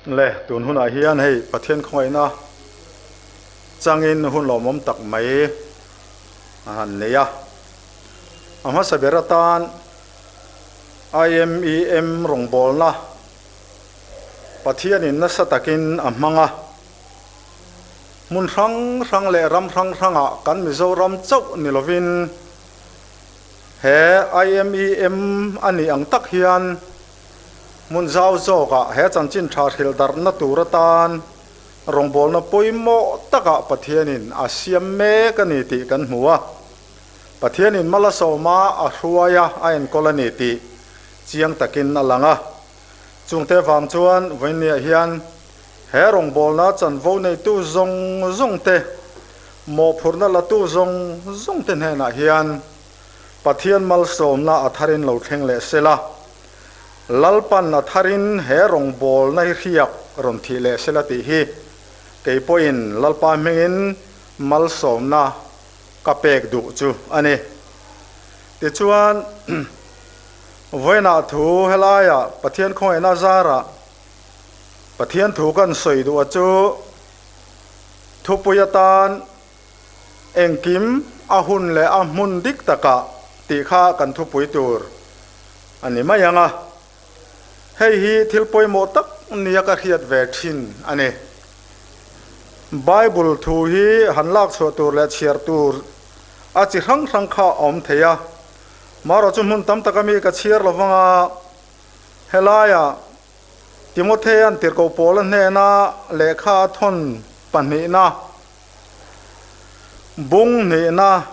Le tun hunah hian hei Pathian khawngaihna changin hun lawmawm tak mai a han nei a. A hmasa ber atan IMEM rawngbawlna Pathianin nasa takin a hmang a. Hmun hrang hrang leh ram hrang hrangah kan Mizoram chauh ni lovin he IMEM a nih ang tak hian Hmun zau zawkah he chanchin tha hrilh darhna tur atan rawngbawlna pawimawh takah Pathianin a siam mek a ni tih kan hmu a. Pathianin Malasawma a hruai a, a enkawl a ni tih chiang takin a lang a. Chungte vang chuan vawiinniah hian he rawngbawlna chanvo neitu zawng zawngte, mawhphurhna latu zawng zawngte hnenah hian Pathian malsawmna a tharin lo thleng leh sela, Lalpan a tharin he rawngbawlna hi hriak rawn thih leh sela tih hi kei pawhin Lalpa hmingin malsawmna ka pek duh chu a ni. Tichuan, vawiinah thu helaiah Pathian khawngaihna zarah Pathian thu kan sawi duh a chu thupui atan Engkim a hun leh a hmun dik takah tih kha kan thupui tur a ni mai ang a. Hei hi thil pawimawh tak nia ka hriat ve thin a ni. Bible thu hi han lak chhuah tur leh chhiar tur a chi hrang hrang kha a awm thei a. Marawh chu hmun tam taka mi ka chhiar lo vang a, helaiah Timothea'n tirhkoh Paula hnena lehkha a thawn pahnihna, Bung hnihna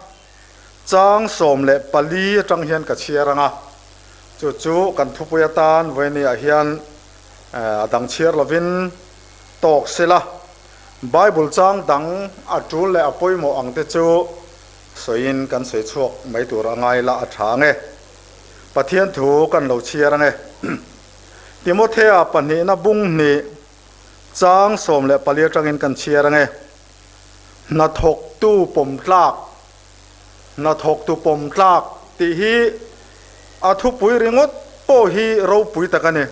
chang 14 atang hian ka chhiar ang a, chu chu kan thupui atan vawinia hian a dang chhiar lovin tawk sela, Bible chang dang a tul leh a pawimawh ang te chu sawiin kan sawi chhuak mai tur a ngai la a tha ang e. Pathian thu kan lo chhiar ang e. Timothea pahnihna bung hnih Chang 14 atangin kan chhiar ange. Hnathawktu pawm tlak, Hnathawktu pawm tlak tih hi a thupui ringawt pawh hi ropui tak a ni.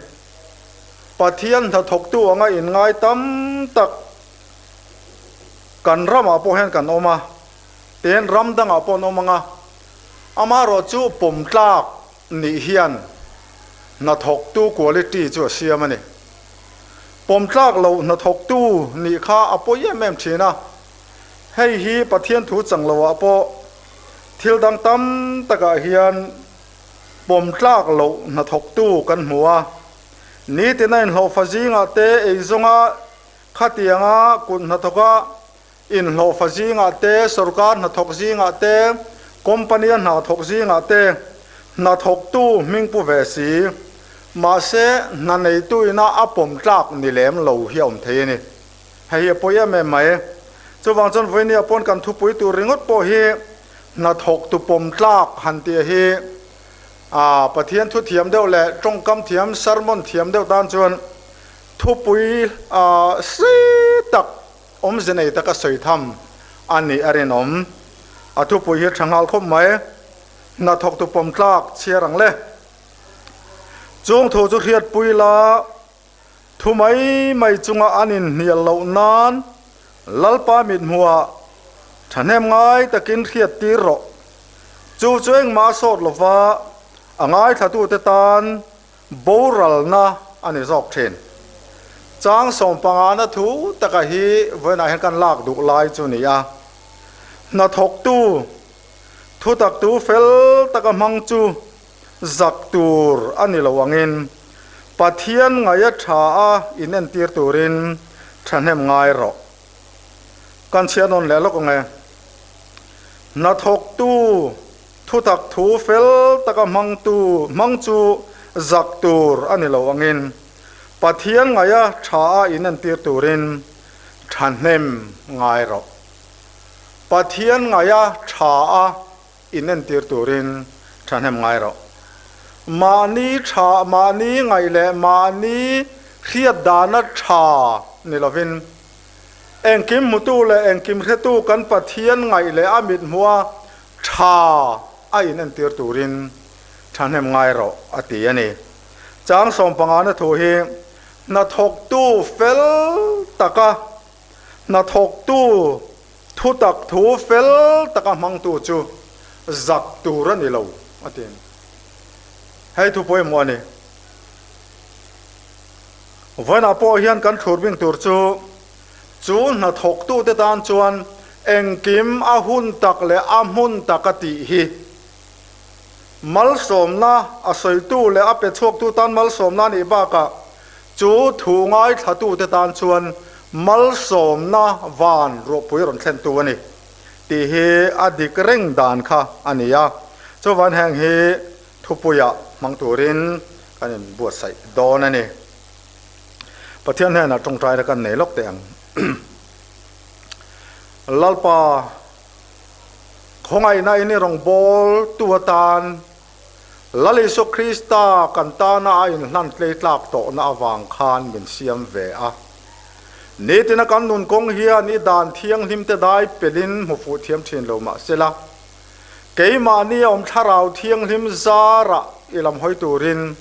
Pathian hnathawktu anga inngai tam tak kan ramah pawh hian kan awm a, tin ram dangah pawh an awm ang a, amaherawhchu pawm tlak nih hian hnathawktu quality chu a siam a ni. Pawm tlak loh hnathawktu nih kha a pawi em em thin a, hei hi Pathian thu chang loah pawh thil dang tam takah hian pawm tlak loh hnathawktu kan hmu a. Nitin a inhlawhfa zingah te eizawnga khatianga kut hnathawka inhlawhfa zingah te, sorkar hnathawk zingah te, company-a hnathawk zingah te hnathawktu hming pu ve si. Mahse, hna neitu ina a pawm tlak ni lem lo hi a awm thei a ni. Hei hi a pawi em em mai. Chuvang chuan vawinia pawn kan thupui tur ringawt pawh hi hnathawktu pawm tlak han tih hi a Pathian thu thiam deuh leh tawngkam thiam, sermon thiam deuh tan chuan thupui sei tak awmze nei taka sawi tham a nih a rinawm. A thupui hi tha nghal khawp mai. Hnathawktu pawm tlak chhiar ang le. Chung thu chu hriatpui la, thu mai mai chunga an inhnial loh nan Lalpa mithmuhah thahnem ngai takin hriat tir rawh. Chu chu engmah a sawt lova a ngaithlatute tan boralna a ni zawk thin. Chang sawmpangana thu taka hi vawiinah hian kan lak duh lai chu ni a. Hnathawktu Thutaktu fel taka hmang chu zak tur a ni lo angin Pathian ngaia tha a inentir turin thahnem ngai rawh. Kan chhiat nawn leh lawk ang e. Hnathawktu thutak thu fel taka hmangtu hmang chu zak tur a ni lo angin Pathian ngaia tha a inentir turin thahnem ngai rawh. Pathian ngaia tha a inentir turin thahnem ngai rawh. Mahni tha, mahni ngaih leh mahni hriat dana tha ni lovin, engkim hmutu leh engkim hretu kan Pathian ngaih leh a mithmuha tha a inentir turin thahnem ngai rawh a ti a ni. Chang sawmpangana thu hi. Hnathawktu fel taka hnathawktu thutak thu fel taka hmangtu chu zak tur a ni lo, a ti. Hei thu pawimawh a ni. Vawiinah pawh hian kan thlur bing tur chu chu hnathawktute tan chuan engkim a hun tak leh a hmun taka tih hi Malsawmna a sawitu leh a pe chhuaktu tan malsawmna a nih bakah chu thu ngaithlatute tan chuan malsawmna van ruahpui rawn thlentu a ni tih hi a dik reng dan kha a ni a. Chuvan heng hi thupuiah hmang turin kan inbuatsaih dawn a ni. Pathian hnenah tawngtaina kan nei lawk teh ang. Lalpa. Khawngaihna in i rawngbâwl tu atan Lal Isua Krista kan tâna a inhlan tleitlâk tawhna avâng khân min siam ve a. Nitina kan nun kawng hian i dan thianghlimte dai pelin hmu fuh thiam ṭhin lo mah sela, keimahni a awm Thlarau Thianghlim zârah i lam hawi tûrin,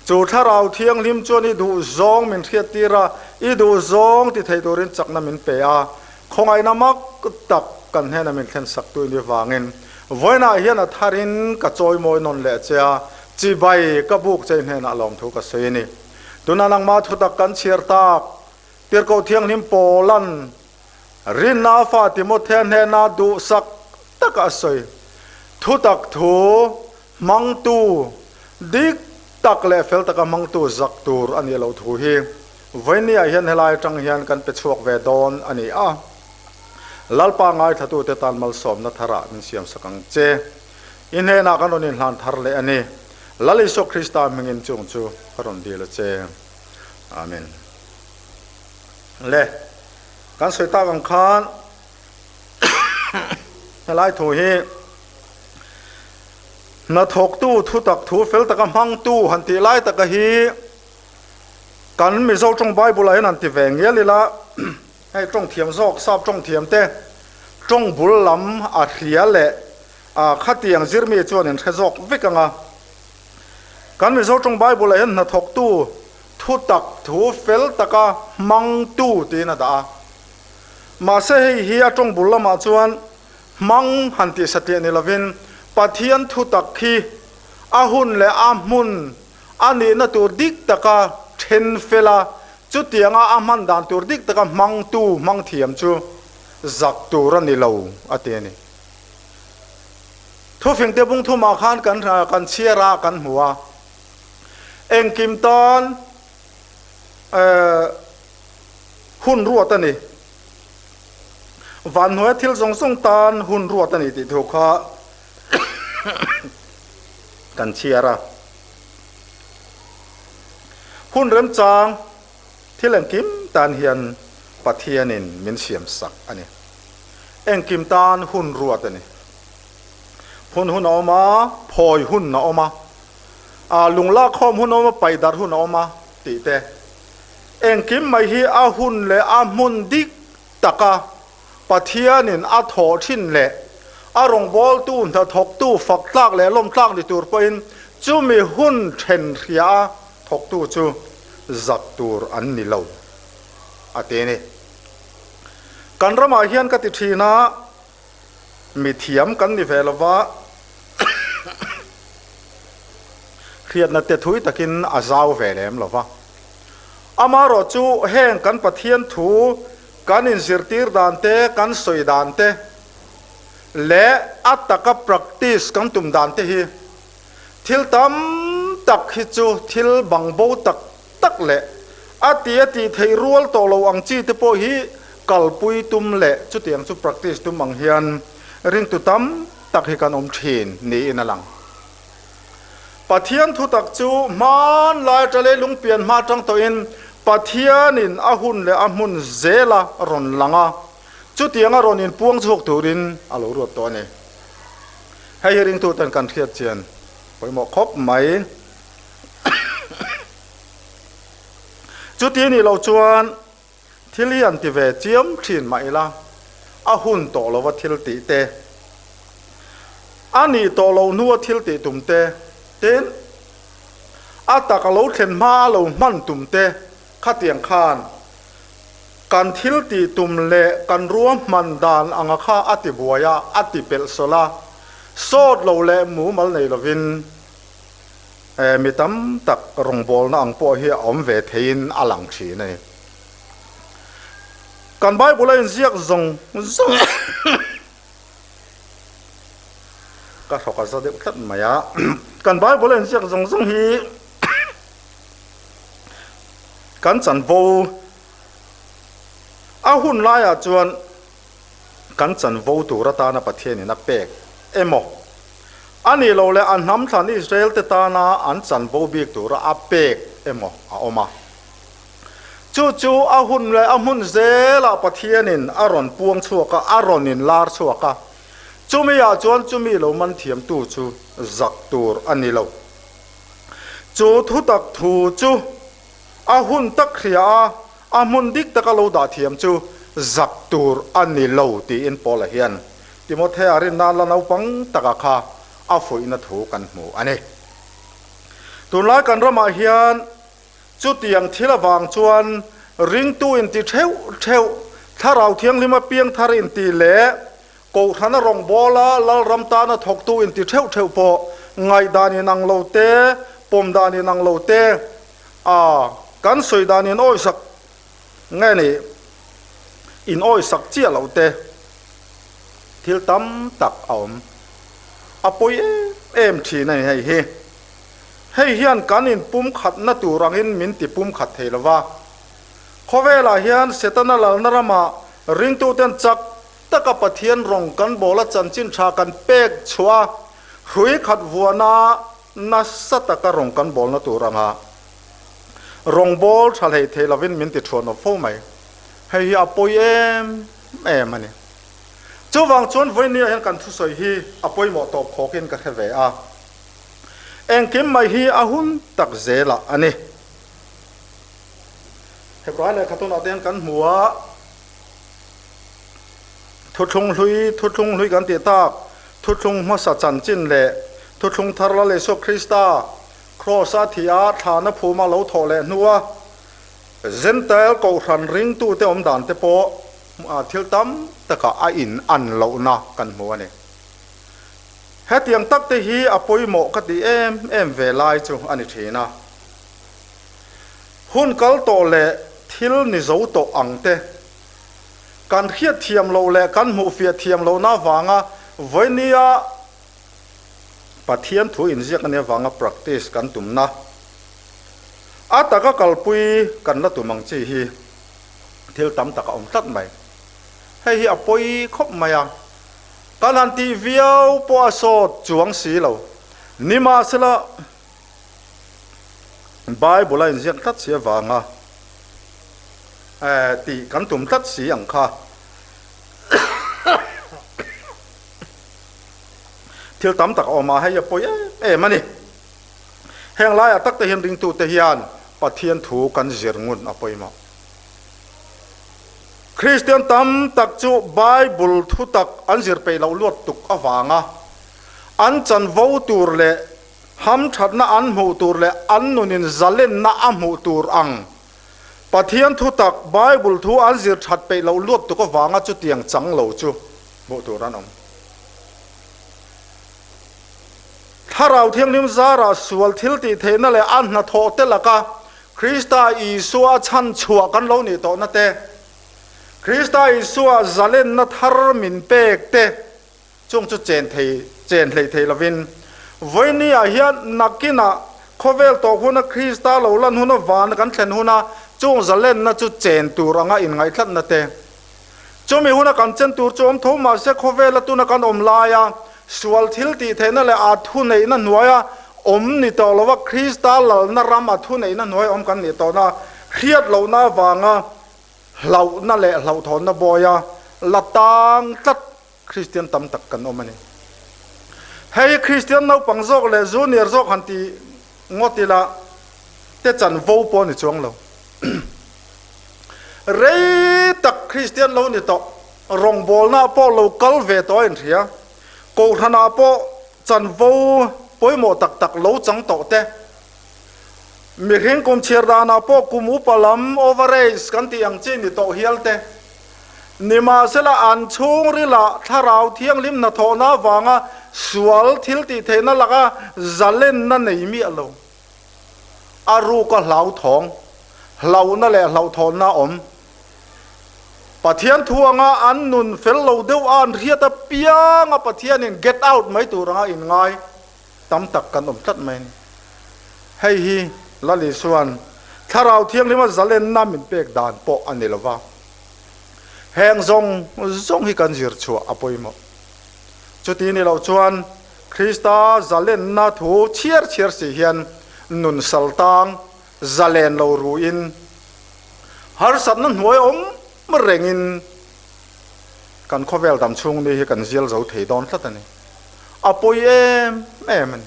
chu Thlarau Thianghlim chuan i duhzâwng min hriattîr a, i duhzâwng ti thei tûrin chakna min pe a, Khawngaihna mak tak kan hnena min thlen sak tu ni vangin vawiinah hian a tharin ka chawimawi nawn leh che a, chibai ka buk chei hnenah lawmthu ka sawi a ni. Tuna nangmah thutak kan chhiar tak, Tirhkoh Thianghlim Paulan rinna a fa Timothea hnena duhsak taka a sawi, Thutak thu hmangtu dik tak leh fel taka hmangtu zak tur a nih loh thu hi Vawinia hian helai atang hian kan pe chhuak ve dawn a ni a, Lalpa ngaithlatute tan malsawmna tharah min siamsak ang che. I hnenah kan rawn inhlan thar leh a ni. Lal Isua Krista hmingin chung chu ka rawn dil a che. Amen. Le, kan sawi tak ang khan helai thu hi hnathawktu thutak thu fel taka hmangtu han tih lai taka hi Kan Mizo tawng Bible ah hian han ti ve ngial ila, hei tawng thiam zawk, sap tawng thiam te, tawng bul lam a hria leh a khatiang zirmi chuan in hre zawk vek ang a. Kan Mizo tawng Bible ah hian hnathawktu thu tak, thu fel taka hmangtu tiin a dah a. Mahse hei hi a tawng bul lamah chuan hmang han tih satliah ni lovin Pathian thu tak hi a hun leh a hmun A nihna tur dik taka then fel a, chutianga a hman dan tur dik taka hmangtu hmang thiam chu zak tur a ni lo, a ti a ni. Thufingte bung thumah khan kan kan chhiar a, kan hmu a. Engkim tan hun ruat a ni. Vanhnuaia thil zawng zawng tan hun ruat a ni tih thu kha kan chhiar a. Hun remchang thil engkim tan hian Pathianin min siam sak a ni. Engkim tan hun ruat a ni. Phun hun a awm a, phawi hun a awm a, a lunglak khawm hun a awm a, paidar hun a awm a tih te. Engkim mai hi a hun leh a hmun dik taka Pathianin a thawh thin leh a rawngbawltu hnathawktu fak tlak leh lawm tlak ni tur pawhin chumi hun then hria a thawktu chu zak tur an ni lo, a ti a ni. Kan ramah hian ka ti thin a, mithiam kan ni ve lova, hriatna te thui takin a zau ve lem lova. Amaherawhchu heng kan Pathian thu Kan inzirtir dan te, kan sawi dan te leh a taka practice kan tum dan te hi thil tam tak hi chu thil bang bo tak tak leh a ti a tih theih rual tawh lo ang chi te pawh hi kalpui tum leh chutiang chu practice tum ang hian ringtu tam tak hi kan awm thin niin a lang. Pathian thutak chu hmanlai atang leh lungpian hma atang tawhin Pathianin a hun leh a hmun zela rawn lang a, chutianga rawn inpuang chhuak turin a lo ruat tawh a ni. Hei hi ringtuten kan hriat chian pawimawh khawp mai. Chuti nih loh chuan thil hi an ti ve chiam thin mah ila, a hun tawh lova thil tih te, a nih tawh loh hnua thil tih tum te, tin, A tak a lo thlen hma a lo hman tum te Khatiang khan kan thil tih tum leh kan ruahman dan anga kha a ti buai a, a ti pelh sawlh a, sawt lo leh mumal nei lovin mi tam tak rawngbawlna ang pawh hi a awm ve theiin a lang thin a ni. Kan Bible a inziak zawng zawng Ka hrawk a za deuh tlat mai a, kan Bible a inziak zawng zawng hi kan chanvo a hun laiah chuan kan chanvo tur atana Pathianin a pek emaw a nih loh leh a hnam thlan Israel te tana an chanvo bik tura a pek emaw a awm a. Chu chu a hun leh a hmun zelah Pathianin a rawn puang chhuak a, a rawn inlar chhuak a. Chumi-ah chuan chumi lo man thiamtu chu zak tur a ni lo. Chu thutak thu chu a hun tak hria a, a hmun dik taka lo dah thiam chu zak tur a ni lo tiin Paula hian Timothea rinna la naupang taka kha a fuihna thu kan hmu a ni. Tunlai kan ramah hian Chutiang thil avang chuan ringtu inti theuh theuh, Thlarau Thianghlima piangthar inti leh Kohhrana rawngbawla Lalram tana thawktu inti theuh theuh pawh ngaihdan inang lo te, pawm dan inang lo te, a kan sawi dan in awisak nge ni, in awisak chiah lo te thil tam tak a awm. A pawi em em thin a ni hei hi. Hei hian kan inpumkhatna tur angin min ti pumkhat thei lo va. Khawvelah hian Setana lalna ramah ringtuten chak taka Pathian rawng kan bawla chanchin tha kan pek chhuah a, hrui khat vuana nasa taka rawng kan bawlna tur anga rawngbâwl tha hlei thei lovin min ti thuan awp fo mai. Hei hi a pawi em em a ni. Chuvang chuan vawinia hian kan thusawi hi a pawimawh tawp khawkin ka hre ve a. Engkim mai hi a hun tak zelah a ni. Hebrai lehkha tunah te hian kan hmu a, Thuthlung hlui, Thuthlung hlui kan tih tak, Thuthlung hmasa chanchin leh Thuthlung thar Lal Isua Krista Kraws-a thih a thlana phuma lo thawh leh hnua Zentail Kohhran ringtute awm dan te pawh thil tam takah a in an lohna kan hmu a ni. Hetiang tak te hi a pawimawh ka ti em em ve lai chu a ni thin a. Hun kal tawh leh thil ni zo tawh ang te, kan hriat thiam loh leh kan hmuh fiah thiam lohna avanga vawinia Pathian thu inziak a nih avanga practice kan tumna a taka kalpui kan la tum ang chi hi thil tam tak a awm tlat mai. Hei hi a pawi khawp mai a. Kan han tih viau pawh a sawt chuang si lo. Nimahsela, Bible a inziak tlat si avanga tih kan tum tlat si ang kha. Thil tam tak a awm a, hei a pawi em em a ni. Heng laiah tak te hian ringtute hian Pathian thu kan zir ngun a pawimawh. Kristian tam tak chu Bible thutak an zir peih loh luat tuk avanga an chanvo tur leh hamthatna an hmuh tur leh an nunin zalenna a hmuh tur ang Pathian thutak Bible thu an zir that peih loh luat tuk avanga chutiang chang lo chu hmuh tur an awm. Thlarau Thianghlim zarah sual thil tih theihna leh a hnathawh te laka Krista Isua a chhan chhuah kan lo nih tawhna te, Krista Isua zalenna thar min pek te chung chu chen thei chen hlei thei lovin, vawinia hian nakinah khawvel tawh huna Krista lo lan huna van kan thlen huna chung zalenna chu chen tur anga inngaihthlatna te, chumi huna kan chen tur chu awm tho mahse khawvela tuna kan awm laia Sual thil tih theihna leh a thuneihna hnuaia awm ni tawh lova Krista lalna ram a thuneihna hnuaia awm kan nih tawhna hriat lohna avanga hlauhna leh hlauhthawnna bawia la tang tlat Kristian tam tak kan awm a ni. Hei Kristian naupang zawk leh junior zawk han ti ngawt ila te chanvo pawh a ni chuang lo. Rei tak Kristian lo ni tawh, rawngbawlnaah pawh lo kal ve tawh a inhria. Kohhranah pawh chanvo pawimawh tak tak lo chang tawh te. Mihring kum chhiar danah pawh kum upa lam, over age, kan tih ang chi ni tawh hial te. Nimahsela an chhungrilah Thlarau Thianghlim hnathawhna avanga sual thil tih theihna laka zalenna nei miah lo. A ruka hlauthawng, hlauhna leh hlauhthawnna awm. Pathian thu anga an nun fel lo deuh a an hriat apianga Pathianin get out mai tur anga inngai tam tak kan awm tlat mai a ni. Hei hi Lal Isua'n Thlarau Thianghlima zalenna min pek dan pawh a ni lo va. Heng zawng zawng hi kan zir chhuah a pawimawh. Chuti ni loh chuan Krista zalenna thu chhiar chhiar si hian nun sal tang zalen lo ruin harsatna hnuai awm rengin kan khawvel dam chhung ni hi kan zial zo thei dawn tlat a ni. A pawi em em a ni.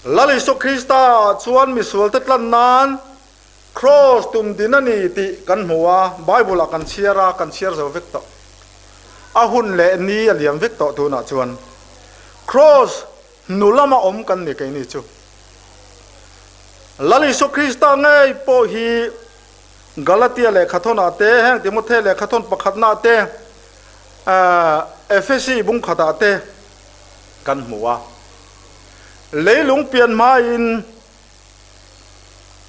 Lal Isua Krista chuan misualte tlan nan Kraws tum din a ni tih kan hmu a, Bible-ah kan chhiar a, kan chhiar zo vek tawh. A hun leh ni a liam vek tawh tunah chuan. Kraws hnu lama awm kan ni keini chu. Lal Isua Krista ngei pawh hi Galatia lehkhathawnah te, heng Timothe lehkhathawn pakhatnaah te, Efesi bungkhatah te kan hmu a. Leilung pian hmain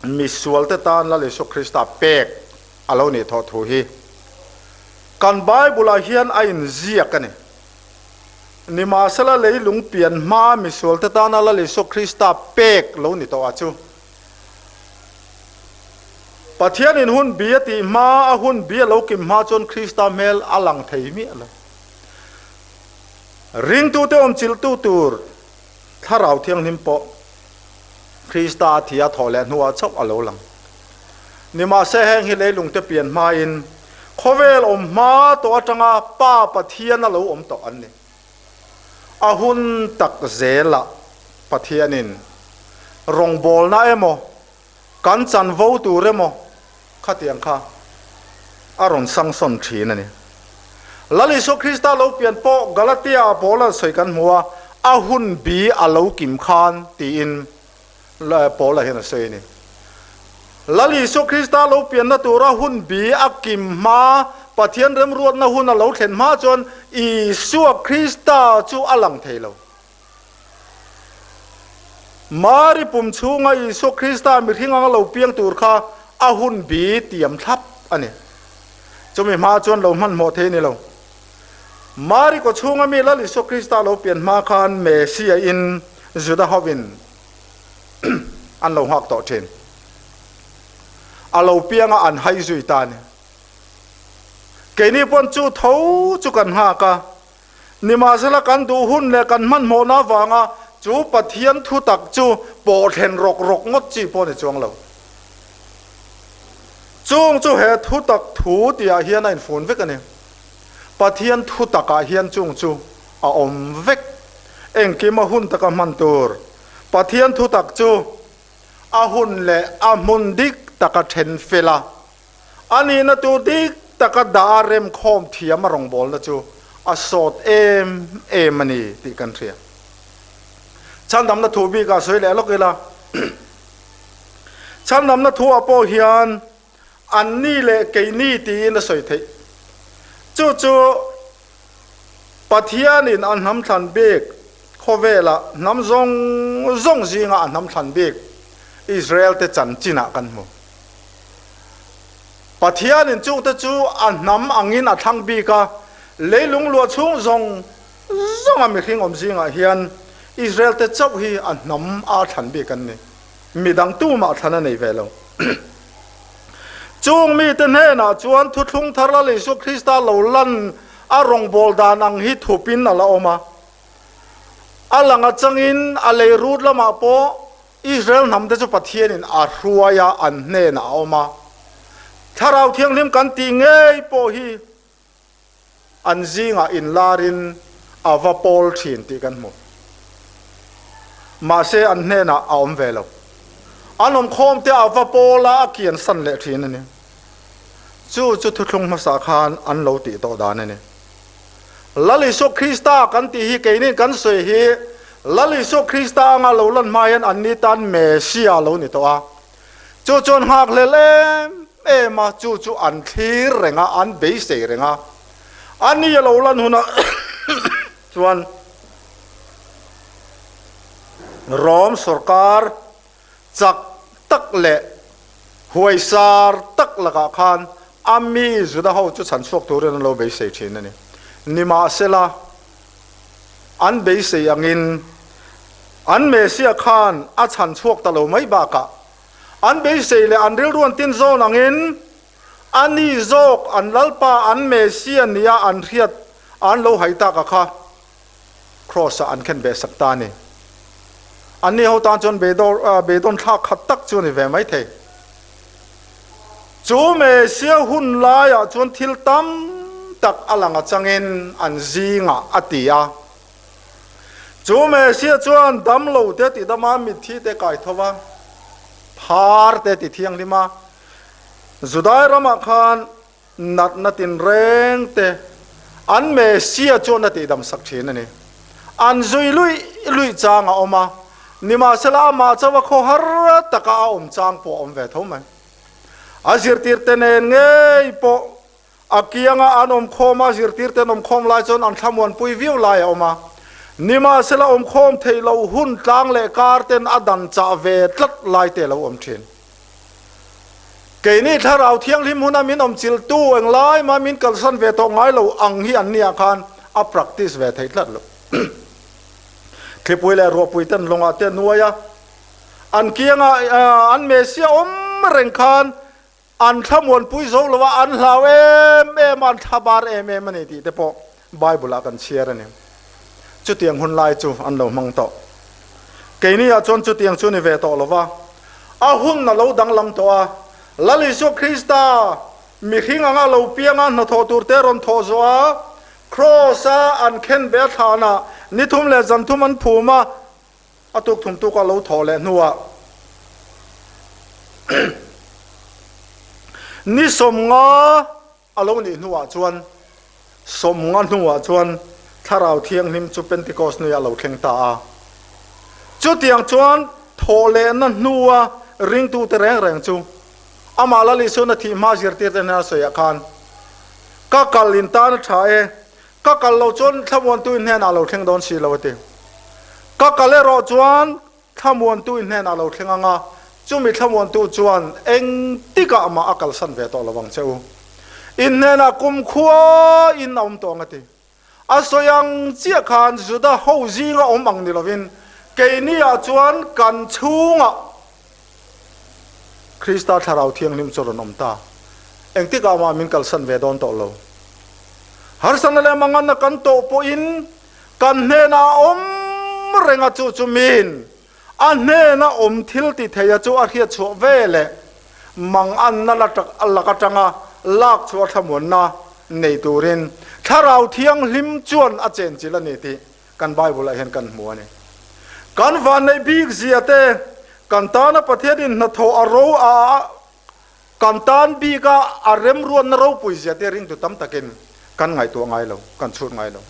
Misualte tan Lal Isua Krista pek a lo nih thawh thu hi kan Bible-ah hian a inziak a ni. Nimahsela leilung pian hmaa misualte tana Lal Isua Krista pek lo ni tawh ah chu Pathianin hun bi a tih hma, a hun bi a lo kim hma chuan Krista hmel a lang thei miah lo. Ringtute awmchilhtu tur Thlarau Thianghlim pawh Krista a thi a thawh leh hnuah chauh a lo lang. Nimahse heng hi leilungte pian hmain khawvel awm hma tawh atanga Pa Pathian a lo awm tawh an ni. A hun tak zelah Pathianin rawngbawlna emaw kan chanvo tur emaw khatiang kha a rawn sangsawn thin a ni. Lal Isua Krista lo pian pawh Galatia-ah Paula sawi kan hmu a, a hun bi a lo kim khan tiin Paula hian a sawi a ni. Lal Isua Krista lo pianna tura hun bi a kim hma, Pathian remruatna hun a lo thlen hma chuan Isua Krista chu a lang thei lo. Mari pum chhunga Isua Krista mihring anga lo piang tur kha a hun bi tiam thlap a ni. Chumi hma chuan lo hmanhmawh thei a ni lo. Mari kaw chhunga mi Lal Isua Krista lo pian hma khan Messia in Juda hovin an lo nghak tawh thin. A lo pianga an hai zui ta a ni. Keini pawn chu tho chu kan nghak a. Nimahsela kan duh hun leh kan hmanhmawhna avanga chu Pathian thutak chu pawhthlen rawk rawk ngawt chi pawh a ni chuang lo. Chung chu he thutak thu tihah hian a infun vek a ni. Pathian thutakah hian chung chu a awm vek. Engkim a hun taka hman tur Pathian thutak chu a hun leh a hmun dik taka then fel a. A nihna tur dik taka dah a remkhawm thiam a rawngbawlna chu a sawt em em a ni tih kan hria. Chhandamna thu bikah sawi leh lawk ila, chhandamna thuah pawh hian anni leh keini tiin a sawi theih. Chu chu Pathianin a hnam thlan bik khawvelah hnam zawng zawng zinga a hnam thlan bik Israel-te chanchinah kan hmu. Pathianin chungte chu a hnam angin a thlang bik a, leilung luah chhung zawng zawnga mihring awm zingah hian Israelte chauh hi a hnam a thlan bik an ni. Midang tumah thlan a nei ve lo. Chung mite hnenah chuan thuthlung thar Lal Isua Krista lo lan a rawngbâwl dan ang hi thupin a la awm a. A lang atangin a lei rut lamah pawh Israel hnamte chu Pathianin a hruai a, an hnenah a awm a. Thlarau Thianghlim kan tih ngei pawh hi an zingah inlarin a va pawl thin tih kan hmu. Mahse an hnenah a awm ve lo. An awmkhawmte a va pawl a, a kiansan leh thin a ni. Chu chu thuthlung hmasa khan an lo tih tawh dan a ni. Lal Isua Krista kan tih hi keinin kan sawi hi. Lal Isua Krista anga lo lan hma hian anni tan Messia lo ni tawh a. Chu chuan nghakhlel em em a, chu chu an thlir reng a, an beisei reng a. Ani a lo lan hunah chuan Rom sawrkar chak tak leh huaisar tak lakah khan a mi Juda ho chu chhan chhuak turin an lo beisei thin a ni. Nimahsela, an beisei angin an Messiah khan a chhan chhuak ta lo mai bakah an beisei leh an rilru an tin zawn angin a ni zawk an Lalpa an Messiah nia an hriat an lo hai tak a kha Kraws-ah an khen ve sak ta a ni. Anni ho tan chuan beidawn thlak khat tak chu a ni ve mai thei. Chu Messiah hun laiah chuan thil tam tak a lang atangin an zingah a ti a. Chu Messiah chuan damlo te ti dama mitthi te kai tho va, phar te ti thianghlim a. Judai ramah khan Natna tinreng te an Messiah chuan a tihdam sak thin a ni. An zui luih luih chang a awm a, nimahsela amah chauh a khaw har taka a awm chang pawh a awm ve tho mai. A zirtirte nen ngei pawh a kianga an awm khawm a, zirtirte an awm khawm lai chuan an thlamuanpui viau lai a awm a, nimahsela awm khawm theih loh hun tlang leh kar ten a dan chah ve tlat lai te a lo awm thin. Keini Thlarau Thianghlim huna min awmchilhtu englai mah min kalsan ve tawh ngai lo ang hi an nia khan a practice ve thei tlat lo. Thlipui leh ruahpui ten lawngah te nuai a, an kianga an Messiah awm reng khan an thlamuanpui zo lo a, an hlau em em a, an thlabar em em a ni tih te pawh Bible ah kan chhiar a ni. Chutiang hun lai chu an lo hmang tawh. Keini ah chuan chutiang chu ni ve tawh lo va, a hun a lo danglam tawh a. Lal Isua Krista mihring anga lo pianga hnathawh tur te rawn thawh zawh a, Kraws a an khen ve a thlanah ni thum leh zan thum an phum a, a tuk thum tuk a lo thawh leh hnuah ni 50 A lo nih hnuah chuan, 50 hnuah chuan Thlarau Thianghlim chu Pentecost nuiah a lo thleng ta a. Chutiang chuan thawhlehna hnua ringtute reng reng chu amah Lal Isuan a thih hma zirtirte hnena sawiah khan, Ka kal in tan a tha e, ka kal lo chuan thlamuantu in hnenah a lo thleng dawn si lo a ti. Ka kal erawh chuan Thlamuantu i hnenah lo thleng ang a, chumi thlamuantu chuan engtikah mah a kalsan ve tawh lo ang che u. In hnenah kumkhua in a awm tawh ang a ti. A sawi ang chiah khan Juda ho zinga awm ang ni lovin keiniah chuan kan chhungah Krista Thlarau Thianghlim chu a rawn awm ta. Engtikah mah min kalsan ve dawn tawh lo. Harsatna leh manganna kan tawh pawhin Kan hnenah a awm reng a, chu chu min a hnena awm thil ti thei a chu a hriat chhuah ve leh manganna lak atanga lak chhuah thlamuanna nei turin Thlarau Thianghlim chuan a chenchilh a ni tih kan Bible ah hian kan hmu a ni. Kan vanneih bik zia te, kan tana Pathianin hnathawh a ro a Kan tan bik a, a remruatna ropui zia te ringtu tam takin kan ngaihtuah ngai lo, kan chhut ngai lo.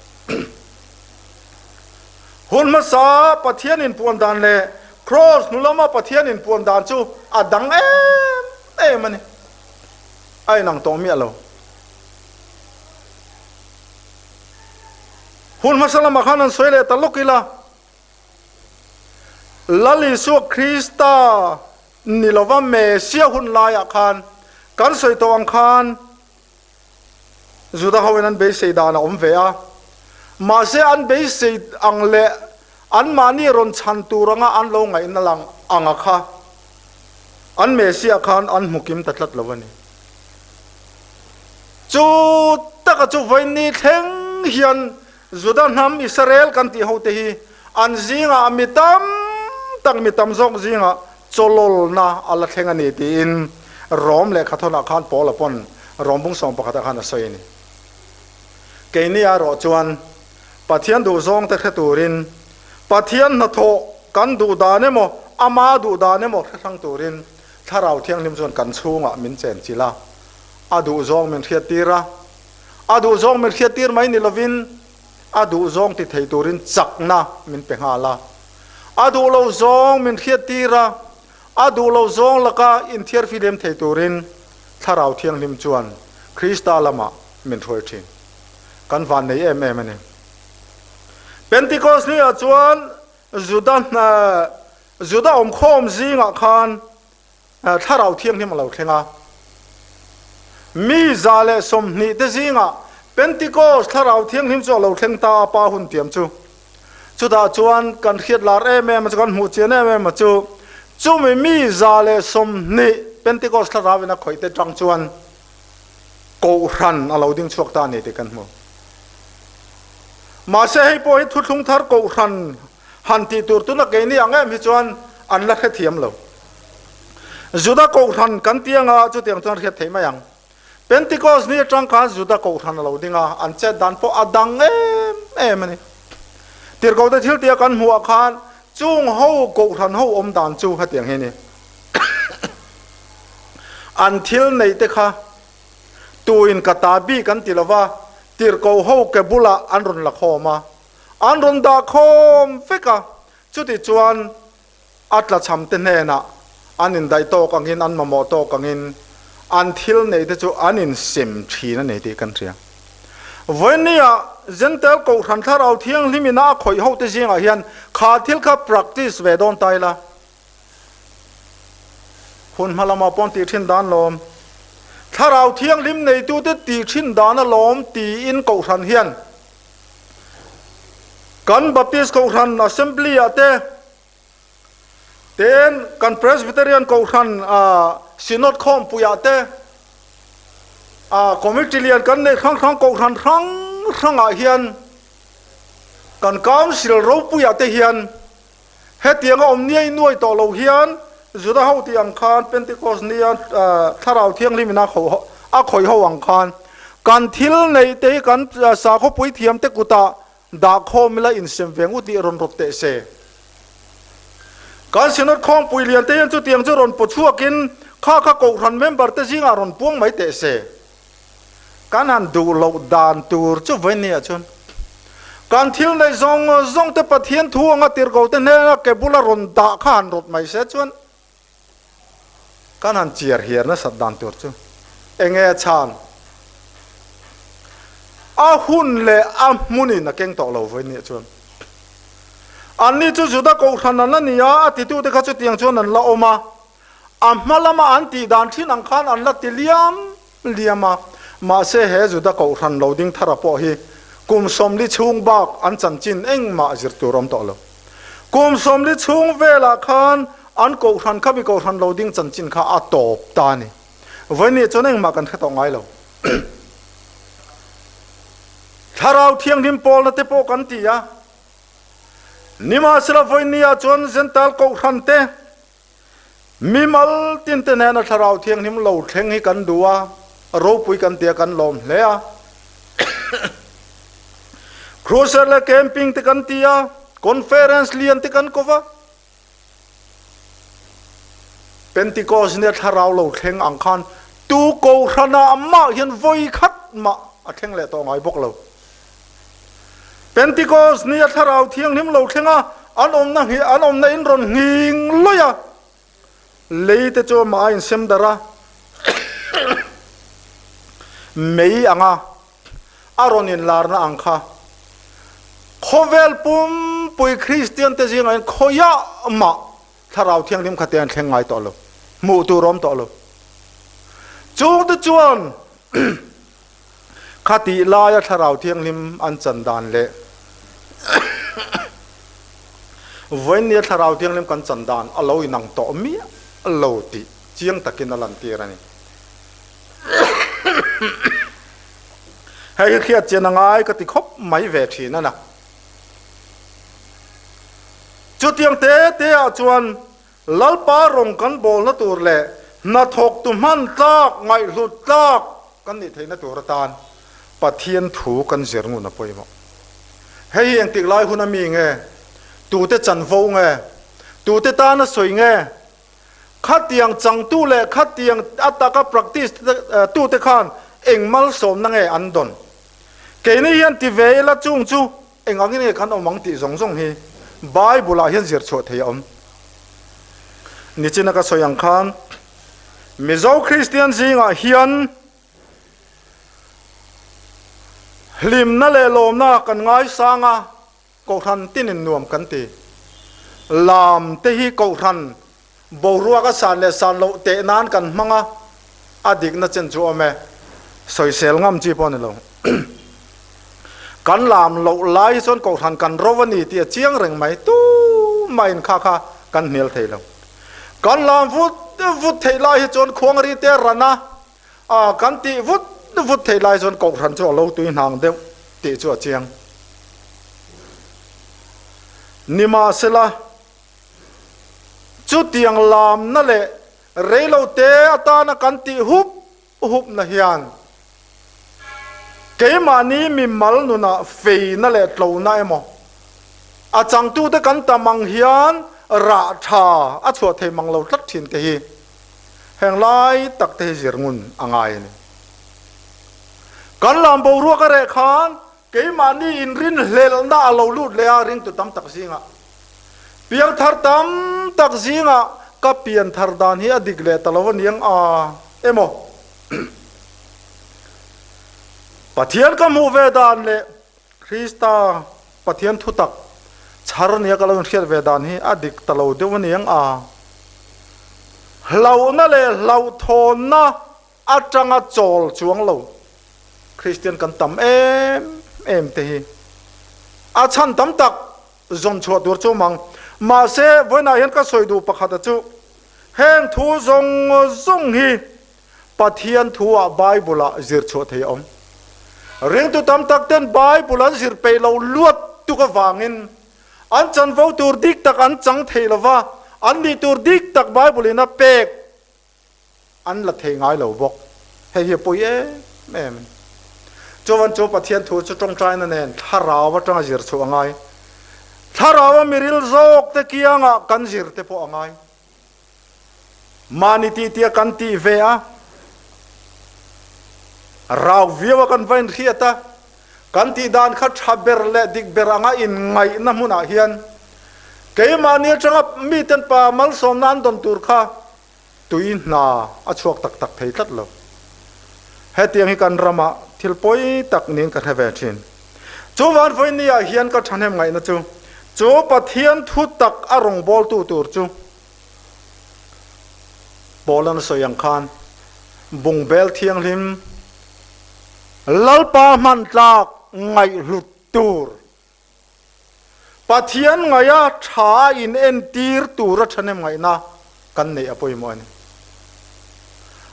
Hun hmasa Pathian inpuan dan leh Kraws hnu lama Pathian inpuan dan chu a dang em em a ni. A inang tawh miah lo. Hun hmasa lamah khan an sawi leh ta lawk ila, Lal Isua Krista Ni lova Messia hun laiah khan kan sawi tawh ang khan Juda hoin an beisei dan a awm ve a, mahse an beisei ang leh anmahni rawn chhan tur anga an lo ngaihna lang anga kha an Messia khan an hmu kim ta tlat lo a ni. Chu taka chu vawiinni thleng hian Juda hnam Israel kan tih hote hi an zingah mi tam tak mi tam zawk zingah chawlawlna a la thleng a ni tiin Rom lehkhathawnah khan Paula pawn Rom bung sawm pakhatah khan a sawi a ni. Keini erawh chuan Pathian duhzawngte hre turin Pathian hnathawh kan duh dan emaw ama duh dan emaw hre hrang turin Thlarau Thianghlim chuan kan chhungah min chenchilh a, a duhzawng min hriattir a. A duhzawng min hriattir mai ni lovin. A duh zawng ti thei turin chakna min pe nghal a. A duh lo zawng min hriattir a, a duh lo zawng laka inthiarfilem thei turin Thlarau Thianghlim chuan Krista lamah min hruai thin. Kan vannei em em a ni. Pentecost ni-ah chuan Juda Juda awmkhawm zingah khan Thlarau Thianghlim a lo thleng a. Mi 120 te zingah Pentecost Thlarau Thianghlim chu a lo thleng ta a, Pa hun tiam chu. Chutah chuan kan hriat lar em em a chu, kan hmuh chian em em a chu, chumi mi 120 Pentecost Thlarau in a khawih te tang chuan Kohhran a lo ding chhuak ta a ni tih kan hmu. Mahse hei pawh hi thuthlung thar Kohhran han tih tur tuna keini ang em hi chuan an la hrethiam lo. Juda Kohhran kan ti anga chutiang chuan hriat theih mai ang. Pentecost ni atang khan Juda Kohhran a lo ding a, an chet dan pawh a dang em em a ni. Tirhkohte thil tia kan hmuh ah khan chung ho Kohhran ho awm dan chu hetiang hi a ni. An thil neih te kha tuin ka ta bik an ti lova, tirhkoh ho ke bulah an rawn la khawm a, an rawn dah khawm vek a, chuti chuan a tlachham te hnenah an indaih tawk angin an mamawh tawk angin an thil neih te chu an insem thin a ni tih kan hria. Vawinia Jentail Kohhran Thlarau Thianghlim ina a khawih ho te zingah hian kha thil kha practice ve dawn ta ila. Hun hma lamah pawh an tih thin dan lawm. Thlarau Thianghlim neitute tih thin dan alawm tiin Kohhran hian Kan Baptist Kohhran Assembly ah te, tin kan Presbyterian Kohhran Synod khawmpui ah te, Committee lian kan neih hrang hrang Kohhran hrang hrang ah hian kan Council ropui ah te hian hetiang a awm niai nuai tawh lo hian Juda ho tih ang khan Pentecost nia Thlarau Thianghlim in a khawih ho ang khan kan thil neih te hi kan sakhaw puithiam te kutah dah khawm ila insem ve ngut tih rawn rawt teh se. Kan Synod khawmpui lian te hian chutiang chu rawn paw chhuakin kha kha Kohhran member te zingah rawn puang mai teh se. Kan han duh loh dan tur chu vawinia chuan kan thil neih zawng zawng te Pathian thu anga tirhko te hnena ke bula rawn dah kha han rawt mai se chuan kan han chiar hiar nasat dan tur chu enge a chhan? A hun leh a hmunin a keng tawh lo vawinia chuan. Anni chu Juda Kohhran an la ni a, a titute kha chutiang chuan an la awm a. A hma lama an tih dan thin ang khan an la ti liam liam a, mahse he Juda Kohhran lo ding thara pawh hi kum 40 chhung bak an chanchin engmah zir tur awm tawh lo. Kum 40 chhung velah khan an Kohhran kha mi Kohhran lo ding chanchin kha a tawp ta a ni. Vawiin chuan engmah kan hre tawh ngai lo. Thlarau Thianghlim pawlna te pawh kan ti a, nimahsela vawiin chuan Jentail Kohhran te, Mimal tinte nena Thlarau Thianghlim lo thleng hi kan duh a, ropui kan tia kan lawm hle a. Crusade leh camping te kan ti a, conference lian te kan ko va. Pentecost nia Thlarau lo thleng ang khan tu Kohhranah mah hian vawi khat mah a thleng leh tawh ngai bawk lo. Pentecost nia Thlarau Thianghlim lo thleng a, an awmna an awmna in rawn nghing lawih a, lei te chu amah a insem darh a, mei anga a rawn inlarna ang kha khawvel pumpui Kristian te zingah hian khawiah mah Thlarau Thianghlim kha te an thleng ngai tawh lo, hmuh tur a awm tawh lo. Chungte chuan Khatih laia Thlarau Thianghlim an chan dan leh vawiinnia Thlarau Thianghlim kan chan dan a lo inang tawh miah lo tih chiang takin a lantir a ni. Hei hi hriat chian a ngai ka ti khawp mai ve thin a na. Chutiang te te ah chuan Lalpa rawng kan bawlna tur leh hnathawktu hman tlak, ngaihhlut tlak kan nih theihna tur atan Pathian thu kan zir ngun a pawimawh. Hei hi engtik lai hun a mi nge? Tute chanvo nge? Tute tana sawi nge? Khatiang changtu leh khatiang a taka practice tute khan eng malsawmna nge an dawn? Keini hian ti ve ila chung chu. Eng angin nge kan awm ang tih zawng zawng hi Bible-ah hian zir chhuah thei a awm. Nichina ka sawi ang khan Mizo Kristian zingah hian hlimna leh lawmna kan ngaisang a, Kohhran tinin nuam kan ti. Lam te hi Kohhran boruak a san leh san loh teh nan kan hmang a, a dikna chen chu awm e. Sawisel ngam chi pawh a ni lo. Kan lam loh lai hi chuan Kohhran kan ro a ni tih a chiang reng mai. Tumah in kha kha kan hnial thei lo. Kan lam vut vut theih lai hi chuan khuangri te ran a, a kan tih vut vut theih lai chuan Kohhran chu a lo tui hnang deuh tih chu a chiang. Nimahsela, chutiang lamna leh reilote atana kan tih hup hupna hian keimahni mimal nunah feina leh tlona emaw a changtute kan tam ang hian rah tha a chhuah thei mang lo tlat thin te hi Heng lai tak te hi zir ngun a ngai a ni. Kan lam boruak a reh khan keimahni inrinhlelhna a lo lut leh a, ringtu tam tak zingah, piangthar tam tak zingah ka pianthar dan hi a dik leh ta lo a niang a emaw? Pathian ka hmuh ve dan leh Krista Pathian thutak chhar nia ka lo inhriat ve dan hi a dik ta lo deuh a niang a. Hlauhna leh hlauhthawnna atanga chawl chuang lo Kristian kan tam em em te hi a chhan tam tak zawn chhuah tur chu mang. Mahse, vawiinah hian ka sawi duh pakhata chu heng thu zawng zawng hi Pathian thu-ah Bible-ah zir chhuah thei a awm. Ringtu tam tak ten Bible an zir peih lo luat tuk avangin an chanvo tur dik tak an chang thei lo va, an nih tur dik tak Bible-in a pek an la thei ngai lo bawk. Hei hi a pawi em em. Chuan chu Pathian thu chu tawngtaina nen thlarau atanga zir chhuah a ngai. Thlarau a miril zawk te kiangah kan zir te pawh a ngai. Mahni tih tia kan tih ve a, rau viau a kan va inhriat a, kan tih dan kha tha ber leh dik ber anga inngaihna hmunah hian keimahni atanga miten pa malsawmna an dawn tur kha tui hna a chhuak tak tak thei tlat lo. Hetiang hi kan ramah thil pawi tak niin ka hre ve thin. Chu vanvawinia hian ka thahnem ngaihna chu, chu Pathian thu tak a rawngbawltu tur chu Paul-a'n a sawi ang khan, Bungbel thianghlim, Lalpa hman tlak ngaihhlut tur, Pathian ngaia tha a inentir tura thahnem ngaihna kan neih a pawimawh a ni.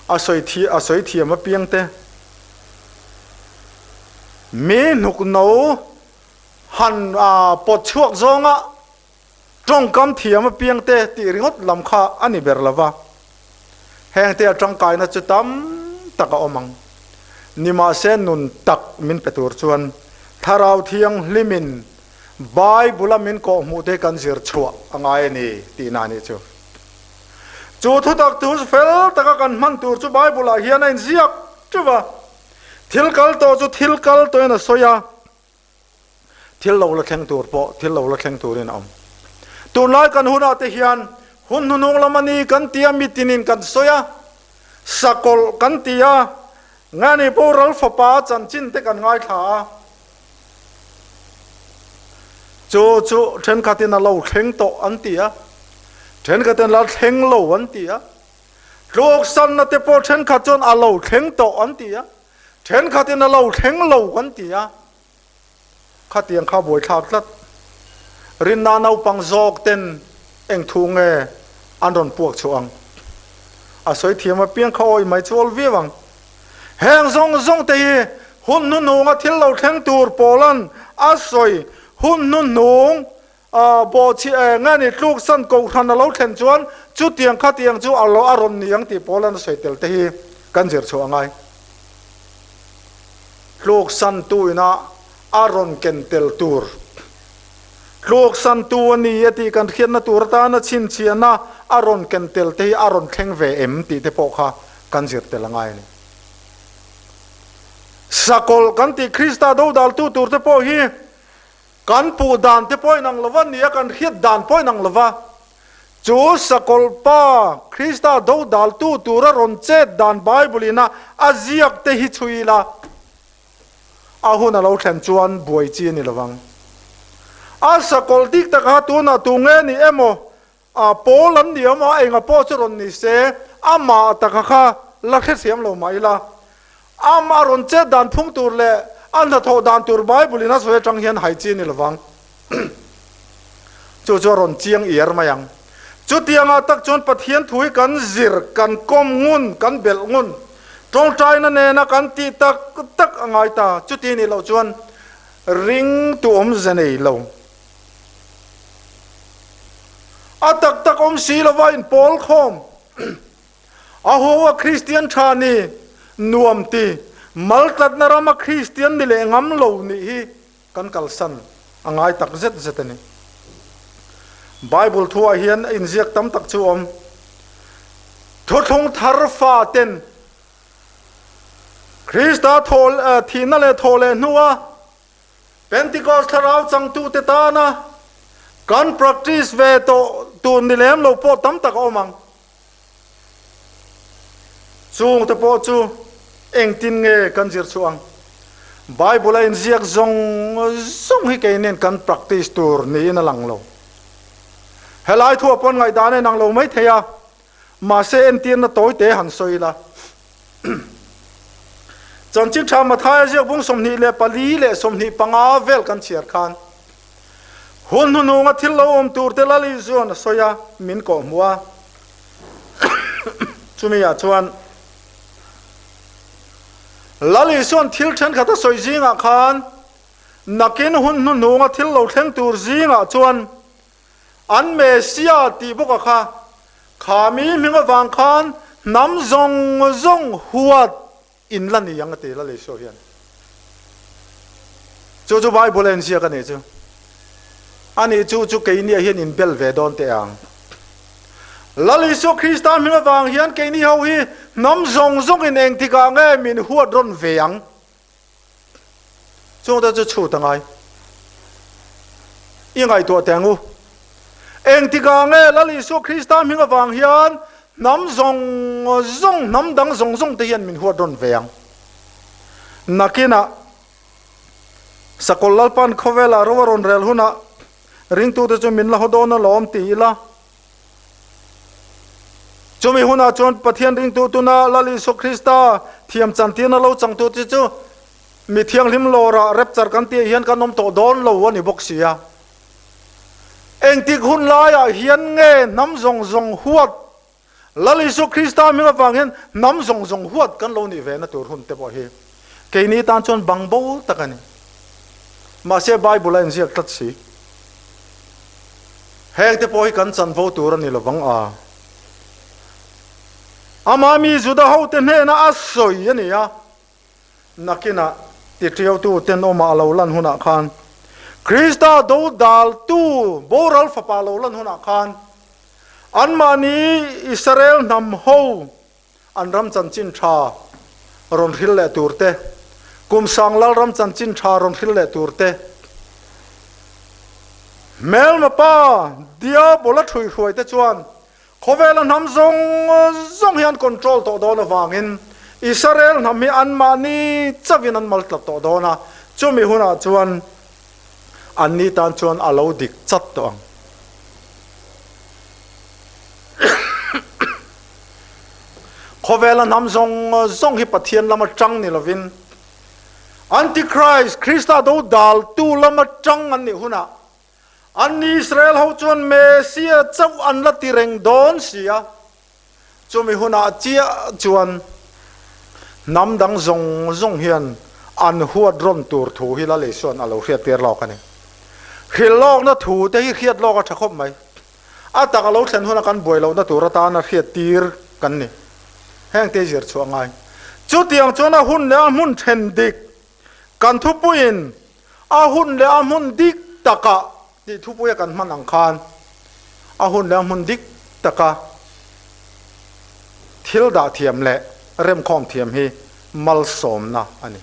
A sawi thi a sawi thiam apiang te, mi hnukno han pawt chhuak zawnga tawngkam thiam apiang te tih ringawt lam kha a ni ber lo va. Hengte a tangkaina chu tam tak a awm ang. Nimahse nun tak min pe tur chuan Thlarau Thianghlimin Bible-a min kawhhmuh te kan zir chhuah a ngai a ni tihna a nih chu. Chu thutak thu fel taka kan hman tur chu Bible-ah hian a inziak teuh va. Thil kal tawh chu thil kal tawhin a sawi a. Thil lo la thleng tur pawh thil lo la thleng turin a awm. Tunlai kan hunah te hian hun hnuhnung lam a ni kan ti a, mitinin kan sawi a, sakawlh kan ti a, Ngani boral fapa chanchin te kan ngaithla a, chu chu thenkhatin a lo thleng tawh an ti a, thenkhatin la thleng lo an ti a, tluksanna te pawh thenkhat chuan a lo thleng tawh an ti a, Thenkhatin a lo thleng lo kan ti a, khatiang kha buaithlak tlat. Rinna naupang zawk ten eng thu nge an rawn puak chhuah ang? A sawi thiam apiang kha awih mai chu awl viau ang. Heng zawng zawng te hi hun hnuhnunga thil lo thleng tur pawlan a sawi hun hnuhnung bawhchhiah nge ni tluksan kohhran a lo thlen chuan chutiang khatiang chu a lo a rawn ni ang tih pawl an sawi tel te hi kan zir chhuah a ngai. Tluksan tu ina a rawn ken tel tur tluksan tu a ni a tih kan hriatna tur atana chhinchhiahna a rawn ken tel te hi a rawn thleng ve em tih te pawh kha kan zir tel a ngai a ni. Sakawlh kan tih Krista dodaltu tur te pawh hi. Kan puh dan te pawh inang lova nia, kan hriat dan pawh inang lova. Chu sakawlh pa Krista do daltu tura rawn chet dan Bible ina a ziak te hi chhui ila, a hun a lo thlen chuan buai chi a ni lovang. A sakawlh dik tak kha tunah tu nge ni emaw, a pawl an ni emaw, a enga pawh chu rawn ni se, amah taka kha la hrethiam lo mah ila, amah rawn chet dan phung tur leh a hnathawh dan tur Bible in a sawi atang hian hai chi a ni lovang. Chu chu a rawn chiang iar mai ang. Chutiangah tak chuan Pathian thu hi kan zir, kan kawm ngun, kan belh ngun, tawngtaina nena kan tih tak tak a ngai ta. Chuti nih loh chuan ring tu awmze nei lo. A tak tak awm si lova inpawl khawm. A huaua Kristian tha ni, nuam ti, maltlatna rama Kristian ni leh ngam lo nih hi kan kalsan a ngai tak zet zet a ni. Bible thuah hian a inziak tam tak chu awm. Thuthlung thar fa ten Krista thaw thihna leh thaw leh hnua Pentecost thlarau changtute tana kan practice ve tawh tur ni lem lo pawh tam tak a awm ang. Chungte pawh chu engtin nge kan zir chhuah ang? Bible a inziak zawng zawng hi keinin kan practice tur niin a lang lo. Helai thu a pawn ngaihdan a inang lo mai thei a, mahse entirna tawi te han sawi ila. Chanchin tha Mathaia ziak bung 24 leh 25 vel kan chhiar khan Hun hnuhnunga thil lo awm tur te Lali chuan a sawi a, min kawh hmuh a. Chumi ah chuan Lali chuan thil thenkhat a sawi zingah khan nakin hun hnuhnunga thil lo thleng tur zingah chuan an Messiah tih bawk a kha, kha mi hming avang khan hnam zawng zawng huat in la ni ang a ti Lal Isua hian. Chu chu Bible a inziak a nih chu. A nih chu chu keini ah hian in bel ve dawn teh ang. Lal Isua Krista hming avang hian keini ho hi hnam zawng zawng in engtik ah nge min huat rawn ve ang. Chung te chu chhut a ngai. I ngaihtuah teh ang u. Engtikah nge Lal Isua Krista hming avang hian hnam zawng zawng, hnam dang zawng zawng te hian min huat rawn ve ang? Nakinah Sakawlh Lalpan khawvelah ro a rawn rel hunah ringtute chu min la haw dawn alawm ti ila, Chumi hunah chuan Pathian ringtu tuna Lal Isua Krista thiam chantirna lo changtute chu mi thianghlim lawrah rapture kan tih hian kan awm tawh dawn lo a ni bawk si a. Engtik hun laiah hian nge hnam zawng zawng huat Lal Isua Krista hming avang hian hnam zawng zawng huat kan lo nih ve na tur hun te pawh hi keini tan chuan bang bo tak a ni. Mahse Bible a inziak tlat si. Heng te pawh hi kan chanvo tur a ni lovang a. Amah mi Juda hote hnenah a sawi a ni a. Nakinah tiṭiautu tenawmah a lo lan hunah khan, Krista dodaltu boral fapa lo lan hunah khan, anmahni Israel hnam ho an ram chanchin ṭha rawn hril leh tur te, kum sang lal ram chanchin ṭha rawn hril leh tur te, hmelma pa Diabola ṭhuihruai te chuan Khawvela hnam zawng zawng hi an control tawh dawn avangin Israel hnam hi anmahni chauhin an mal tlat tawh dawn a, chumi hunah chuan anni tan chuan a lo dik chat tawh ang. Khawvela hnam zawng zawng hi Pathian lama tang ni lovin Antichrist, Krista do daltu lama tang an nih hunah Anni Israel ho chuan Messiah chauh an la ti reng dawn si a, chumi hunah chiah chuan hnam dang zawng zawng hian an huat rawn tur thu hi Lal Isua'n a lo hriat tir lawk a ni. Hrilh lawkna thu te hi hriat lawk a tha khawp mai. A tak a lo thlen huna kan buai lohna tur atana hriat tir kan ni. Heng te zir chhuah ngai. Chutiang chuan a hun leh a hmun then dik kan thupuiin A hun leh a hmun dik takah tih thupuia kan hman ang khan a hun leh a hmun dik taka thil dah thiam leh remkhawm thiam hi malsawmna a ni.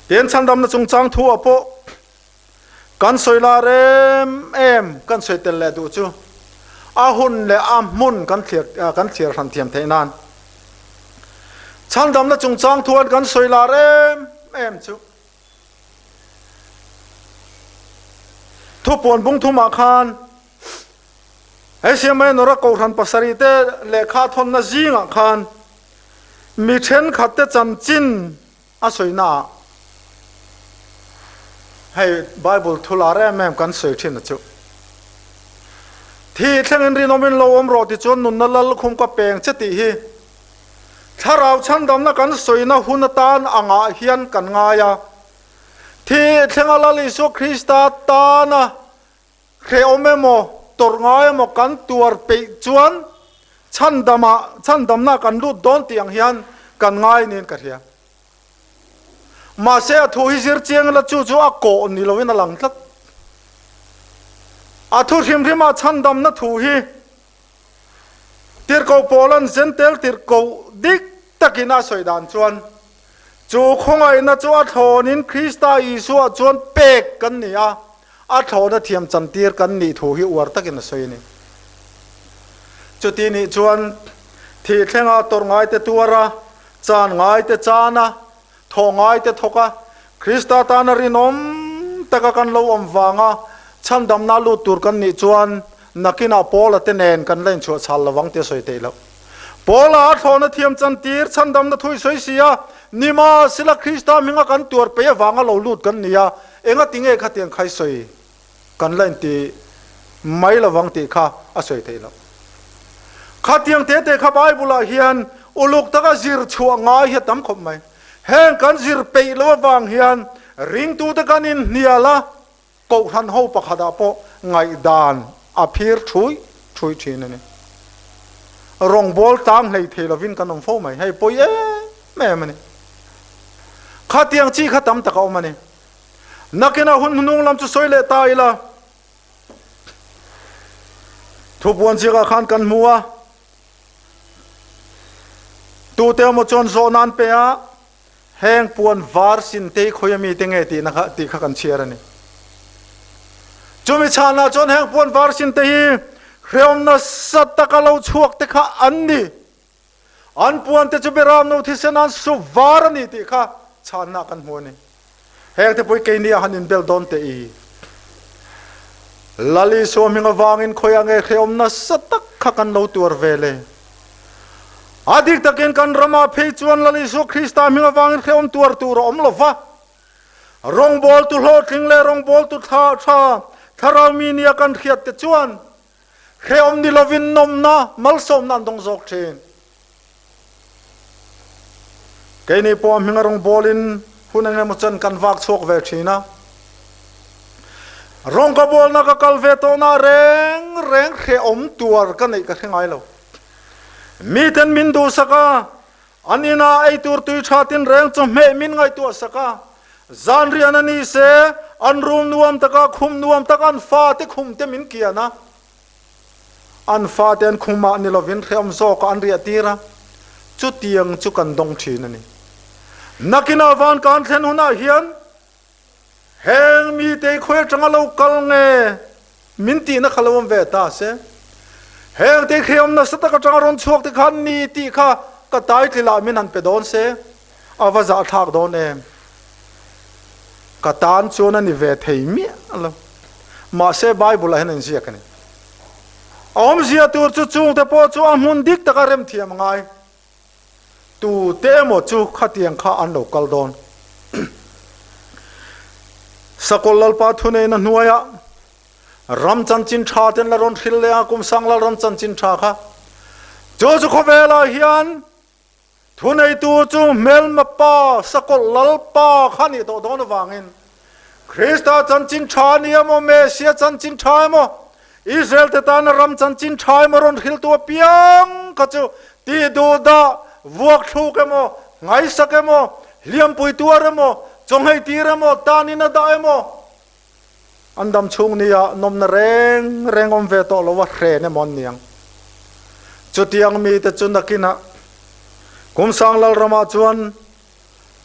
Tin, chhandamna chungchang thuah pawh. Kan sawi lar em em kan sawi tel leh duh chu a hun leh a hmun kan thlir kan thlir hran thiam theih nan chhandamna chungchang thuan kan sawi lar em em chu Thupuan bung thumah khan Asia Minor a Kohhran pasarihte lehkha thawnna zingah khan mi thenkhatte chanchin a sawinaah hei Bible thu lar em em kan sawi thin a chu. Thi thlengin rinawmin lo awm rawh tichuan nunna lalkhum ka peng che tih hi Thlarau chhandamna kan sawina hun atan angah hian kan ngai a. Thi thlenga Lal Isua Krista tana hrehawm emaw, tawrh ngai emaw kan tuar peih chuan chhandamah, chhandamna kan lut dawn tih ang hian kan ngai niin ka hria. Mahse a thu hi zir chiang ila chu chu a kawh ni loin a lang tlat. A thu hrim hrima chhandamna thu hi Tirhkoh Paula'n Zentel tirhkoh dik takin a sawi dan chuan, Chu khawngaihna chu a thlawnin Krista Isua chuan pek kan ni a, a thlawna thiam chantir kan nih thu hi uar takin a sawi a ni. Chuti nih chuan thih thlenga tawrh ngaite tuar a, chan ngaite chan a, thawh ngaite thawk a, Krista tana rinawm taka kan lo awm vanga chhandamna lut tur kan nih chuan nakinah Paula te nen kan la inchhuah chhal lovang tih a sawi theih loh. Paula a thlawhna thiam chantir chhandamna thu i sawi si a, nimahsela Krista hminga kan tuar pei avanga lo lut kan ni a, engati nge khatiang kha i sawi kan la inti mai lovang tih kha a sawi theih loh. Khatiang tete kha Bible-ah hian uluk taka zir chhuah ngai hi a tam khawp mai. Heng kan zir peih loh avang hian ringtute kan inhnial a, Kohhran ho pakhatah pawh ngaihdan a phir thui thui thin a ni. Rawngbâwl tlang hlei thei lovin kan awm fo mai. Hei pawi em em a ni. Khatiang chi kha tam tak a awm a ni. Nakinah hun hnung lam chu sawi leh ta ila. Thupuan ziakah khan kan hmu a, tute emaw chuan zawhna an pe a, Heng puan var sin te hi khawi ami te nge tihna kha tih kha kan chhiar a ni. Chumi chhanah chuan heng puan var sin te hi hreawm nasa taka lo chhuak te kha an ni. An puan te chu Beram no thisen an su var a ni tih kha chhanna kan hmu a ni. Heng te pawh hi keini ah han inbel dawn teh i. Lal Isua hming avangin khawiah nge hreawm nasa tak kha kan lo tuar ve le? A dik takin kan ramah phei chuan Lal Isua Krista hming avangin hrehawm tuar tur a awm lo va. Rawngbawltu hlawhtling leh rawngbawltu thla tha thlarau mi nia kan hriat te chuan hrehawm ni lovin nawmna, malsawmna an dawng zawk thin. Keini pawh a hminga rawngbawlin hun eng emaw chuan kan vak chhuak ve thin a. Rawng ka bawlna ka kal ve tawhna reng reng hrehawm tuar ka neih ka hre ngai lo. Miten min duhsak a, an inah ei tur tui tha tinreng chawhmeh min ngaihtuahsak a, zan rian a ni se, an room nuam taka khum nuam tak an fate khum te min kian a, an fate an khumah ni lovin hrehawm zawkah an riah tir a, chutiang chu kan dawng thin a ni. Nakinah van kan thlen hunah hian Heng mite khawi atanga lo kal nge min tihna kha lo awm ve ta se. Heng te hriam nasa tak atanga rawn chhuak te khan ni tih kha ka title ah min han pe dawn se, a va zahthlak dawn em? Ka tan chuan a ni ve thei miah lo. Mahse Bible ah hian a inziak a ni. A awmzia tur chu chungte pawh chu a hmun dik taka remthiam a ngai. Tute emaw chu khatiang kha an lo kal dawn. Sakawlh Lalpa thuneihna hnuaiah ram chanchin tha ten la rawn hrilh leh a, kum sang lal ram chanchin tha kha. Chu chu khawvelah hian thuneitu chu hmelma pa Sakawlh Lalpa kha nih tawh dawn avangin Krista chanchin tha ni emaw, Mesia chanchin tha emaw, Israel te tana ram chanchin tha emaw rawn hriltu apiang kha chu tih duh dah, vuak thluk emaw, nghaisak emaw, hliampui tuar emaw, chawnghei tir emaw, tanin a dah emaw, an dam chhung nia nawmna reng reng awm ve tawh lo a hren emaw an niang. Chutiang mite chu nakinah Kumsang Lalramah chuan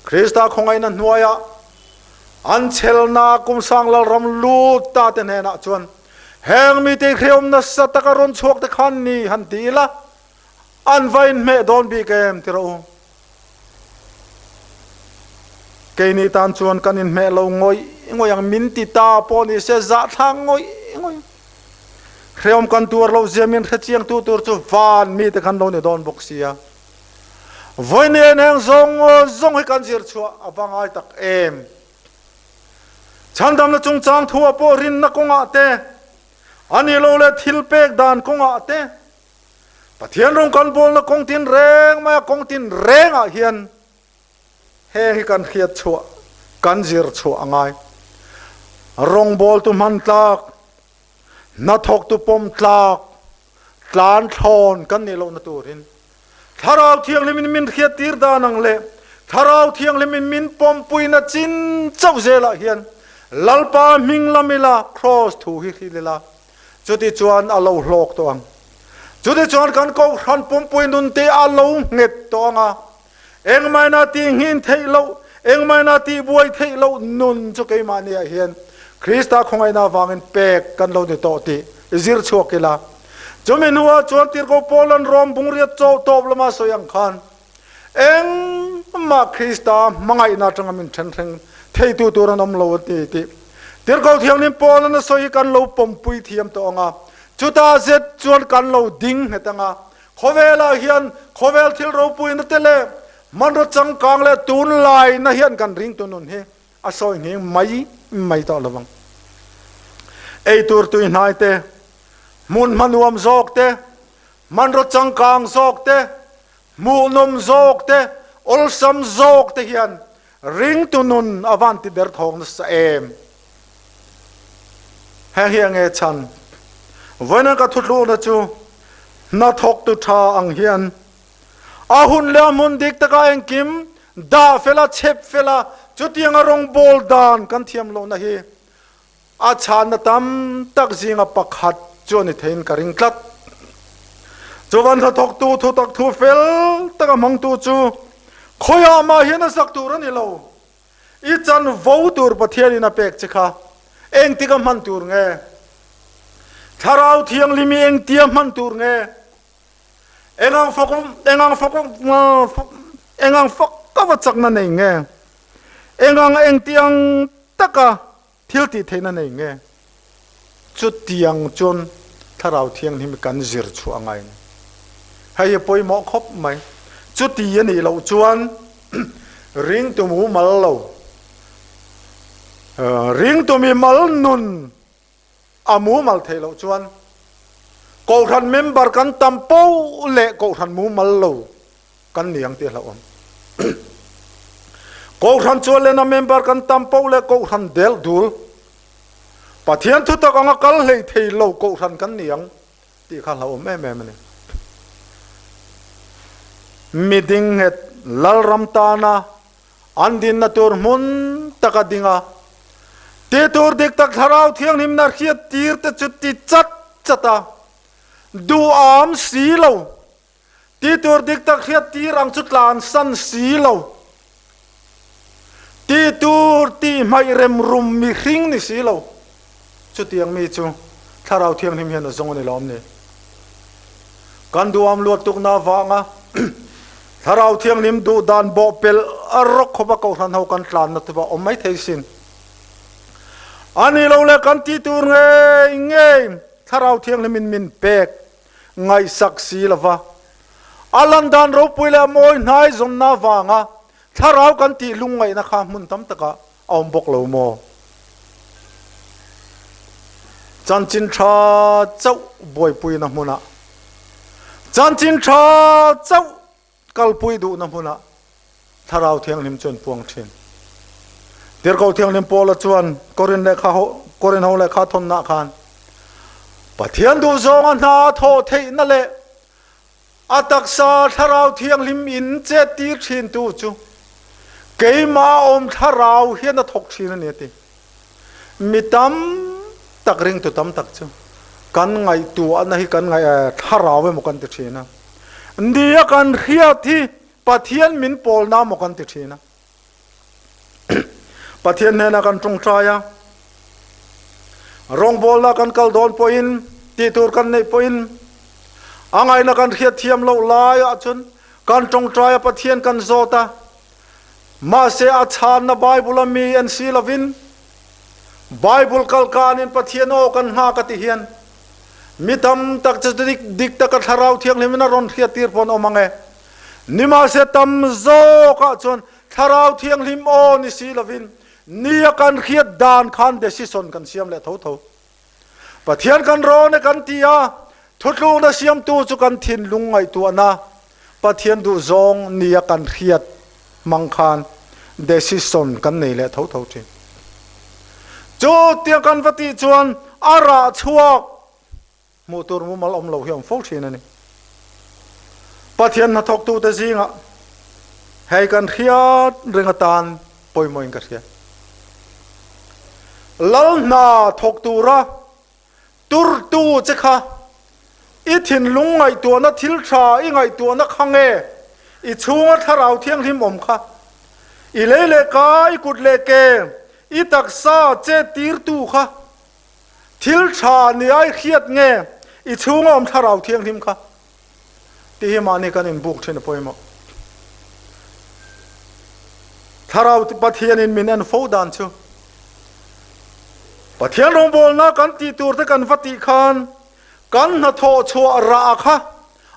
Krista khawngaihna hnuaiah. An chhelna kum sang lalram lut ta te hnenah chuan heng mite hreawm nasa taka rawn chhuak te khan ni han ti ila, an va inhmeh dawn bik em ti rawh u. Keini tan chuan kan inhmeh lo ngawih ngawih ang, min ti ta pawh ni se zahthlak ngawih ngawih. Hreawm kan tuar lo zia min hrechiang tu tur chu van mite khan lo ni dawn bawk sia. Vawiin heng zawng zawng hi kan zir chhuah a va ngai tak em? Chhandamna chungchang thuah pawh rinna kawngah te, a nih loh leh thil pek dan kawngah te, Pathian rawng kan bawlna kawng tin reng maia kawng tin rengah hian heng hi kan hriat chhuah, kan zir chhuah a ngai. Rawngbawltu hman tlak, hnathawktu pawm tlak, tlan thlawn kan nih lohna turin Thlarau Thianghlimin min hriattir dan ang leh Thlarau Thianghlimin min pawmpuina chin chauh zelah hian Lalpa hming lam ila Kraws thu hi hril ila, chuti chuan a lo hlawk tawh ang. Chuti chuan kan Kohhran pumpui nunte a lo nghet tawh ang a, engmahina tih nghin theih loh, engmahina tih buai theih loh nun chu keimahniah hian Krista khawngaihna avangin pek kan lo ni tawh tih zir chhuak ila. Chumi hnuah chuan Tirhkoh Paula'n Rom bungriat chaw tawp lama sawi ang khan, Engmah Krista hmangaihna atanga min then thleng theitu tur an awm lo a ti tih Tirhkoh Thianghlim Paula'n a sawi hi kan lo pawmpui thiam tawh ang a, chutah zet chuan kan lo ding nghet ang a, khawvelah hian khawvel thil ropuina te leh hmanraw changkang leh tunlaina hian kan ringtu nun hi a sawi nghing mai mai tawh lovang. Ei tur tuihnai te, hmun hmanuam zawk te, hmanraw changkang zawk te, hmuhnawm zawk te, awlsam zawk te hian ringtu nun a van ti der thawng nasa em? Heng hi enge chhan? Vawiin ka thuthlukna chu hnathawktu tha ang hian A hun leh a hmun dik takah engkim dah fel a, chhep fel a, chutianga rawngbawl dan kan thiam lohna hi a chhanna tam tak zinga pakhat chu a ni theiin ka ring tlat. Chuvan hnathawktu thutak thu fel taka hmangtu chu khawiah mah hian a zak tur a ni lo. I chanvo tur Pathianin a pek che kha engtika hman tur nge? Thlarau Thianghlim i engtia hman tur nge? Engang fak engang fak engang fak ka va chakna nei nge? Engang engtiang taka thil tih theihna nei nge? Chutiang chuan Thlarau Thianghlim kan zir chhuah a ngai ni. Hei hi pawimawh khawp mai. Chuti a nih loh chuan ringtu mumal lo, ringtu mimal nun A mumal theih loh chuan Kohhran member kan tam poh leh Kohhran mumal lo kan ni ang tih a hlauhawm. Kohhran chuan lena member kan tam poh leh Kohhran delh dul, Pathian thutak anga kal hlei thei lo Kohhran kan ni ang tih kha hlauhawm em em a ni. Mi dingnghet Lalram tana An dinna tur hmun taka ding a, ti tur dik tak Thlarau Thianghlimna hriat tir te chu ti chat chat a, duham si lo, ti tur dik tak hriat tir ang chu tlansan si lo, ti tur tih hmaih rem rum mihring ni si lo, chutiang mi chu Thlarau Thianghlim hian a zawng a ni lawm ni. Kan duham luat tukna avanga Thlarau Thianghlim duh dan bawhpelh a rawk khawp a Kohhran ho kan tlanna te pawh a awm mai thei sin. A ni lo le kan tih tur ngei ngei Thlarau Thianghlimin min pek ngaihsak si lova a lan dan ropui leh a mawi hnai zawnna avanga Thlarau kan tih lungngaihna kha hmun tam takah a awm bawk lo maw? Chanchin tha chauh buaipuina hmunah, chanchin tha chauh kalpui duhna hmunah Thlarau Thianghlim chuan puang thin. Tirhkoh Thianghlim Paula chuan Korin lehkha ho Korin ho lehkha thawnna khan Pathian duhzawnga hna thawh theihna leh A taksa Thlarau Thianghlim in chet tir thintu chu keimah awm Thlarau hian a thawk thin a ni a ti. Mi tam tak ringtu tam tak chu kan ngaihtuahna hi kan ngaih Thlarau emaw kan ti thin a, nia kan hriat hi Pathian min pawlna emaw kan ti thin a. Pathian hnenah kan tawngtai a, rawngbawlna kan kal dawn pawhin, tihtur kan neih pawhin, a ngaihna kan hriat thiam loh laiah chuan kan tawngtai a, Pathian kan zawt a. Mahse a chhanna Bible a mi en si lovin, Bible kal kanin Pathian aw kan nghak a ti hian mi tam tak chu dik dik taka Thlarau Thianghlimin a rawn hriattir pawh an awm ang e. Nimahse tam zawkah chuan Thlarau Thianghlim aw ni si lovin ni a kan hriat dan khan decision kan siam leh tho tho. Pathian kan rawn e kan ti a, thutlukna siamtu chu kan thinlung ngaihtuahna Pathian duhzawng ni a kan hriat hmang khan decision kan nei leh tho tho thin. Chu tiang kan va tih chuan a rah chhuak hmuh tur mumal awm lo hi a awm fo thin a ni. Pathian hnathawktute zingah hei kan hriat reng atan pawimawhin ka hria. Lal hna thawk tura turtu che kha i thinlung ngaihtuahna thil tha i ngaihtuahna kha nge i chhunga thlarau thianghlim awm kha? I lei leh ka, i kut leh ke, i taksa che tirtu kha thil tha nia i hriat nge i chhunga awm thlarau thianghlim kha? Tih hi mahni kan inbuk thin a pawimawh. Thlarau Pathianin min en fo dan chu Pathian rawngbawlna kan tih tur te kan va tih khan kan hnathawh chhuah rah kha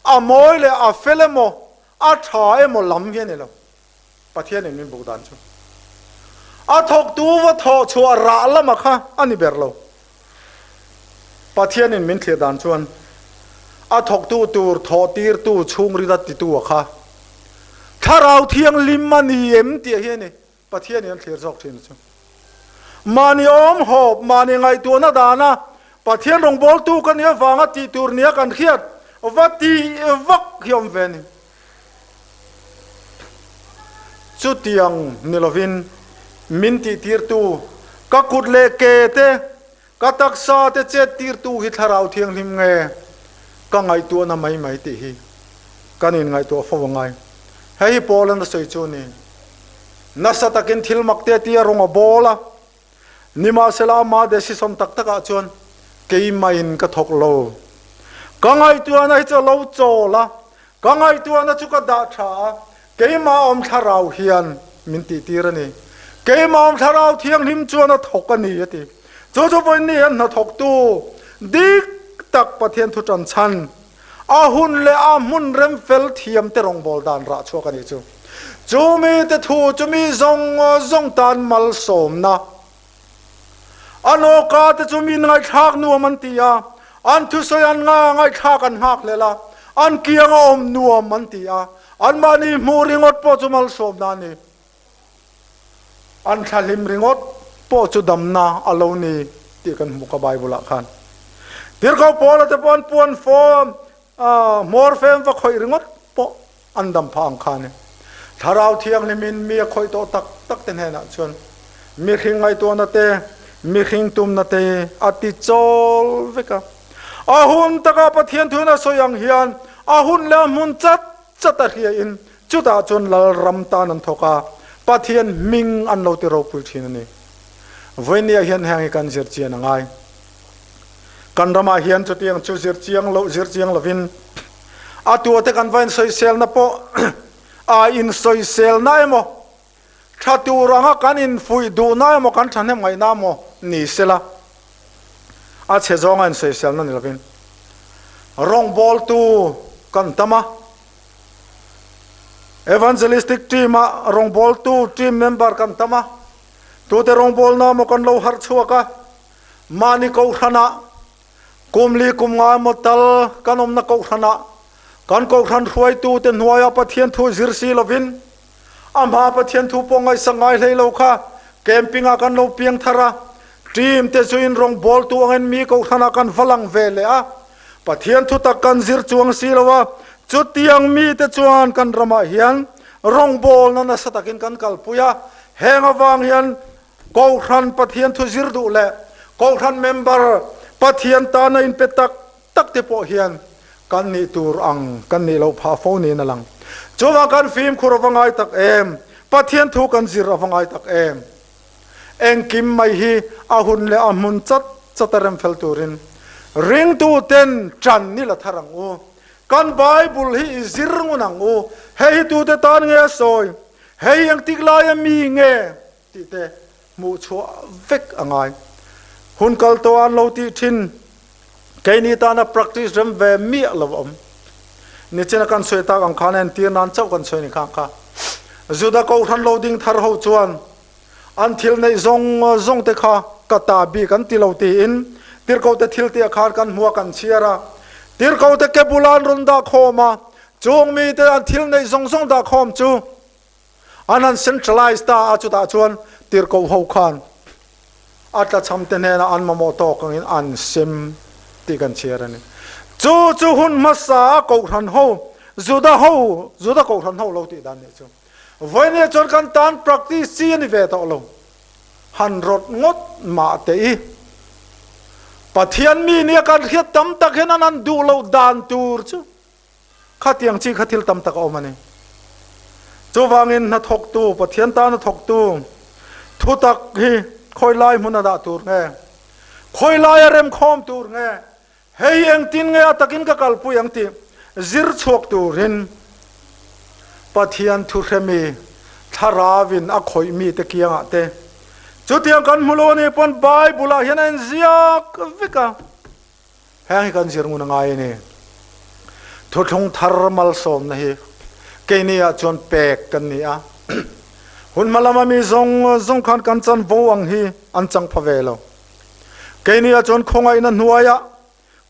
a mawi leh a fel emaw a tha emaw lam hi a ni lo. Pathianin min buk dan chu a thawktu va thawh chhuah rah lama kha a ni ber lo. Pathianin min thlir dan chuan a thawktu tur thawh tirtu chhungrila titu a kha Thlarau Thianghlim a ni em tih hi a ni. Pathianin an thlir zawk thin chu. Mahni awm hawp, mahni ngaihtuahna dana Pathian rawngbawltu ka nih avanga tih tur nia kan hriat va tih vak hi awm ve a ni. Chutiang ni lovin min tihtirtu, ka kut leh ke te, ka taksa te chettirtu hi Thlarau Thianghlim nge ka ngaihtuahna mai mai tih hi kan inngaihtuah fo angai. Hei hi Paul-a'n a sawi chu a ni. Nasa takin thil mak te tia rawng a bawl a, nimahsela ama decision tak takah chuan keimah-in ka thawk lo. Ka ngaihtuahna hi chu a lo chawl a, ka ngaihtuahna chu ka dah tha a, keimah awm thlarau hian min tihtir a ni. Keimah awm thlarau thianghlim chuan a thawk a ni, a ti. Chu chu vawiin hian hnathawktu dik tak Pathian thu tan chhan A hun leh a hmun rem fel thiam te rawngbâwl dan rah chhuak a nih chu. Chu mite thu chu mi zawng zawng tan malsawmna. An awka te chu mi ngaihthlak nuam an ti a, an thusawi an ngaihthlak an nghak hlel a, an kiang a awm nuam an ti a, anmahni hmuh ringawt pawh chu malsawmna a ni. An thlahlim ringawt pawh chu damna a lo ni tih kan hmu ka Bible ah khan. Tirhkoh Paula te pawh an puan fawm hmawr fem va khawih ringawt pawh an dam phah ang kha a ni. Thlarau Thianghlimin mi a khawih tawh tak tak te hnenah chuan mihring ngaihtuahna te, mihring tumna te a ti chawl vek a. A hun taka Pathian thuin a sawi ang hian a hun leh a hmun chat chat a hriain Chutah chuan Lalram tan an thawk a, Pathian hming an lo ti ropui thin a ni. Vawinia hian heng hi kan zir chian a ngai. Kan ramah hian chutiang chu zir chiang loh zir chiang lovin a tuate kan va insawiselna pawh a insawiselna emaw, tha tur anga kan infuih duhna emaw kan thahnem ngaihna emaw ni sela, a chhe zawnga insawiselna ni lovin rawngbawltu kan tam a. Evangelistic team ah rawngbawltu team member kan tam a, tute rawngbawlna maw kan lo harh chhuak a, mahni kohhran ah kum li kum nga emaw tal kan awmna kohhran ah kan kohhran hruaitu te hnuai ah Pathian thu zir si lovin a hma Pathian thu pawh ngaihsak ngai hlei lo kha camping ah kan lo piang thar a, team te chu in rawngbawltu angin mi kohhran ah kan va lang ve leh a. Pathian thutak kan zir chuang si lo a, chutiang mite chuan kan ramah hian rawngbawlna nasa takin kan kalpui a, heng avang hian Kohhran Pathian thu zir duh leh Kohhran member Pathian tana inpe tak tak te pawh hian kan nih tur ang kan nih loh phah fo niin a lang. Chuvang kan fimkhur a va ngai tak em? Pathian thu kan zir a va ngai tak em? Engkim mai hi a hun leh a hmun chat chat a rem fel turin ringtuten ṭan i la thar ang u. Kan Bible hi i zir ngun ang u. Hei hi tute tan nge a sawi? Hei hi engtik laia mi nge? tih te hmuh chhuah vek a ngai. Hun kal tawh an lo tih thin, keini tana practice rem ve miah lo a awm. Nichina kan sawi tak ang khan entir nan chauh kan sawi ni khang kha. Juda Kohhran lo ding thar ho chuan an thil neih zawng zawng te kha ka ta bik an ti lo tiin Tirhkohte thil tih a khan kan hmu a kan chhiar a. Tirhkohte ke bula an rawn dah khawm a, chung mite an thil neih zawng zawng dah khawm chu An han centralize ta a, chutah chuan tirhkoh ho khan a tlachham te hnenah an mamawh tawk angin an sem tih kan chhiar a ni. Chu chu hun hmasa a kohhran ho, Juda ho, Juda kohhran ho lo tih dan nih chu. Vawinia chuan kan tan practice chi a ni ve tawh lo. Han rawt ngawt mah teh i. Pathian mi nia kan hriat tam tak hian an han duh loh dan tur chu. Khatiang chi kha thil tam tak a awm a ni. Chuvangin hnathawktu, Pathian tana thawktu thutak hi khawi lai hmun a dah tur nge? Khawi lai a remkhawm tur nge? Hei hi engtin nge a takin ka kalpui ang tih zir chhuak turin Pathian thuhremi Thlaravin a khawih mite kiangah te chutiang kan hmu lo a nih pawn Bible-ah hian a inziak vek a. Heng hi kan zir ngun a ngai a ni. Thuthlung thar malsawmna hi keini ah chuan pek kan ni a. Hun hma lama mi zawng zawng khan kan chanvo ang hi an chang pha ve lo. Keini ah chuan khawngaihna hnuaiah,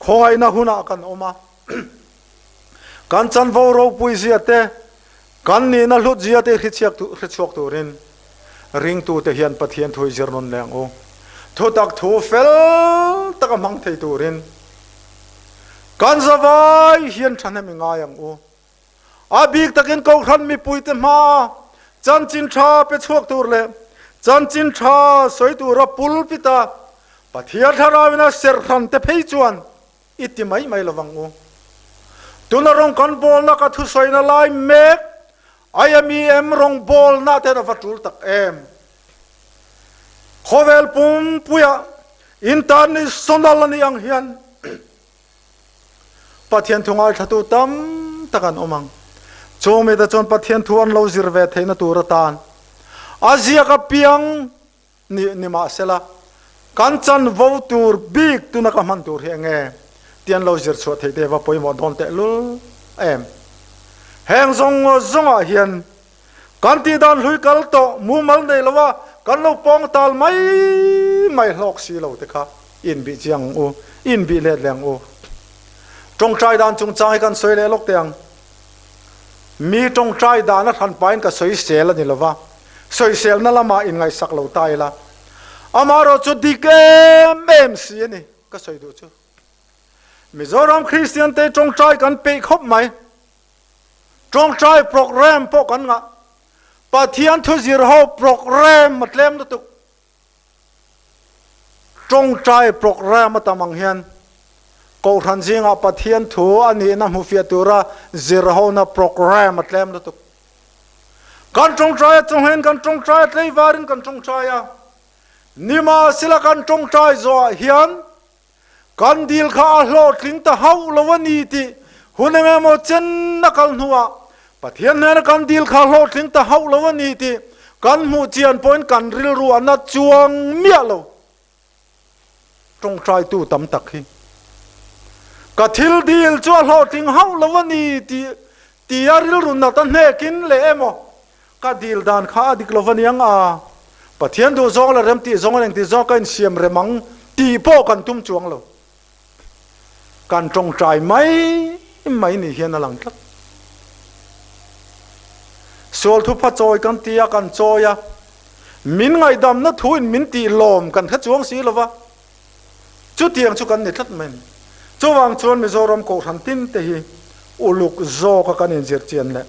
khawngaihna hunah kan awm a. Kan chanvo ropui zia te, kan nihna hlut zia te hrichhuak turin ringtute hian Pathian thu i zir nawn leh ang u. Thutak thu fel taka hmang thei turin kan zavai hian thahnem i ngai ang u. A bik takin Kohhran mipuite hmaa chanchin tha pe chhuak tur leh chanchin tha sawi tura pulpit-a Pathian Thlarauin a serhran te phei chuan I ti mai mai lovang u. Tuna rawng kan bawlna ka thusawina lai mek IMEM rawng bawlna ten a va tul tak em. Khawvel pumpuia international a nih ang hian Pathian thu ngaithlatu tam tak an awm ang. Chung mite chuan Pathian thu an lo zir ve theihna tur atan a ziak apiang Ni, nimahsela, kan chanvo tur bik tuna ka hman tur hi enge tih an lo zir chhuah theih te va pawimawh dawn tehlul em? Heng zawng zawngah hian kan tih dan hlui kal tawh mumal nei lova kan lo pawng tal mai mai hlawk si lo te kha inbih chiang ang u, inbih let leh ang u. Tawngtai dan chungchang hi kan sawi leh lawk teh ang. Mi tawngtai dan a hran pahin ka sawisel a ni lova, Sawiselna lamah inngaihsak lo ta ila, amaherawh chu dik em em si a ni ka sawi duh chu. Mizoram Kristian te tawngtai kan peih khawp mai. Tawngtai programme pawh kan ngah. Pathian thuzir ho programme a tlem lutuk. Tawngtai programme a tam ang hian Kohhran zingah Pathian thu a nihna hmufiah tura zir hona programme a tlem lutuk. Kan tawngtai a chawnghen kan tawngtai a tleivarin kan tawngtai a, nimahsela kan tawngtai zawhah hian kan dil kha a hlawhtling ta hauh lo a ni tih hun eng emaw chen a kal hnuah Pathian hnena kan dil kha hlawhtling ta hauh lo a ni tih kan hmuh chian pawhin kan rilru a na chuang miah lo. Tawngtaitu tam tak hi ka thil dil chu a hlawhtling hauh lo a ni tih tia rilru nat a hnekin leh emaw ka dil dan kha a dik lo va niang a, Pathian duh zawng leh rem tih zawng leh engti zawng ka insiam rem ang tih pawh kan tum chuang lo. Kan tawngtai mai mai ni hian a lang tlat. Sual thupha chawi kan ti a, kan chawi a, min ngaihdamna thuin min tih lawm kan hre chuang si lo va, chutiang chu kan ni tlat mai a ni. Chuvang chuan Mizoram Kohhran tin te hi uluk zawka kan inzir chian leh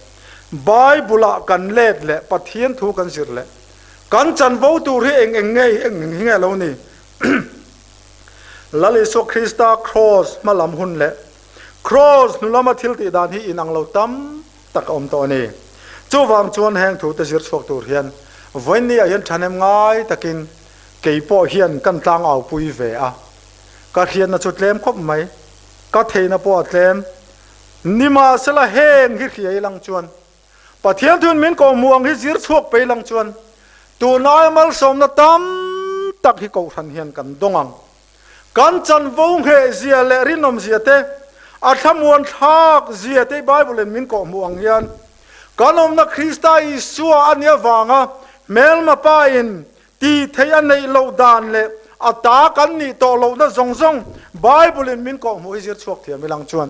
Bible-ah kan let leh Pathian thu kan zir leh kan chanvo tur hi eng eng nge eng eng hi nge lo ni? Lal Isua Krista Kraws hma lam hun leh Kraws hnu lama thil tih dan hi inang lo tam tak a awm tawh a ni. Chuvang chuan heng thute zir chhuak tur hian vawiinni ah hian thahnem ngai takin. Kei pawh hian kan tlangau pui ve a, ka hriatna chu tlem khawp mai, ka theihna pawh a tlem. Nimahsela heng hi hria ilang chuan Pathian thun min kawhhmuh ang hi zir chhuak pei lang chuan tun aia malsawmna tam tak hi kohhran hian kan dawng ang. Kan chanvo ngheh zia leh rinawm zia te, a thlamuan thlak zia te Bible in min kawhhmuh ang hian kan awmna Krista Isua a nih avanga hmelma pa in tih theih a neih loh dan leh a ta kan nih tawh lohna zawng zawng Bible in min kawhhmuh hi zir chhuak thiam ilang chuan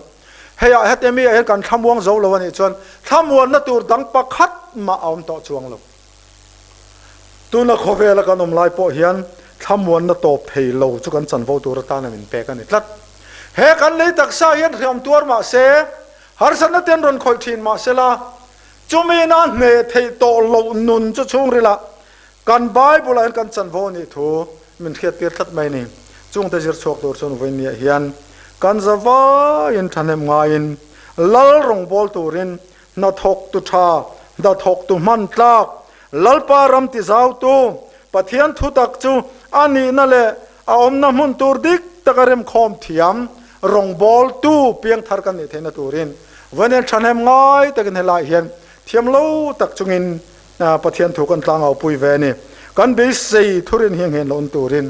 hei ah heti mi ah hian kan thlamuang zo lo a nih chuan thlamuanna tur dang pakhat mah a awm tawh chuang lo. Tuna khawvela kan awm lai pawh hian thlamuanna tawp thei lo chu kan chanvo tur atana min pek a ni tlat. He kan lei taksa hian hriam tuar mah se, harsatna ten rawn khawih thin mah sela, chumi ina hneh theih tawh loh nun chu chhungrilah kan Bible ah hian kan chanvo a nih thu min hriattir tlat mai a ni. Chungte zir chhuak tur chuan vawinia hian kan zavaiin thahnem ngaiin lal rawngbâwl turin Hnathawktu tha, hnathawktu hman tlak, Lalpa ram tizautu, Pathian thutak chu a nihna leh a awmna hmun tur dik taka remkhawm thiam, rawngbawltu piangthar kan nih theihna turin vawiin thahnem ngai takin helaiah hian thiam lo tak chungin Pathian thu kan tlangau pui ve a ni. Kan beisei thurin hi nghen loh turin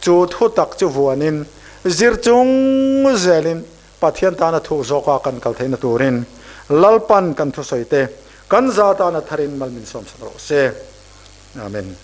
chu thutak chu vuanin zir chung zelin Pathian tana thuk zawka kan kal theihna turin Lalpan kan thusawi te kan za tana tharin mal min sawmsak rawh se. Amen.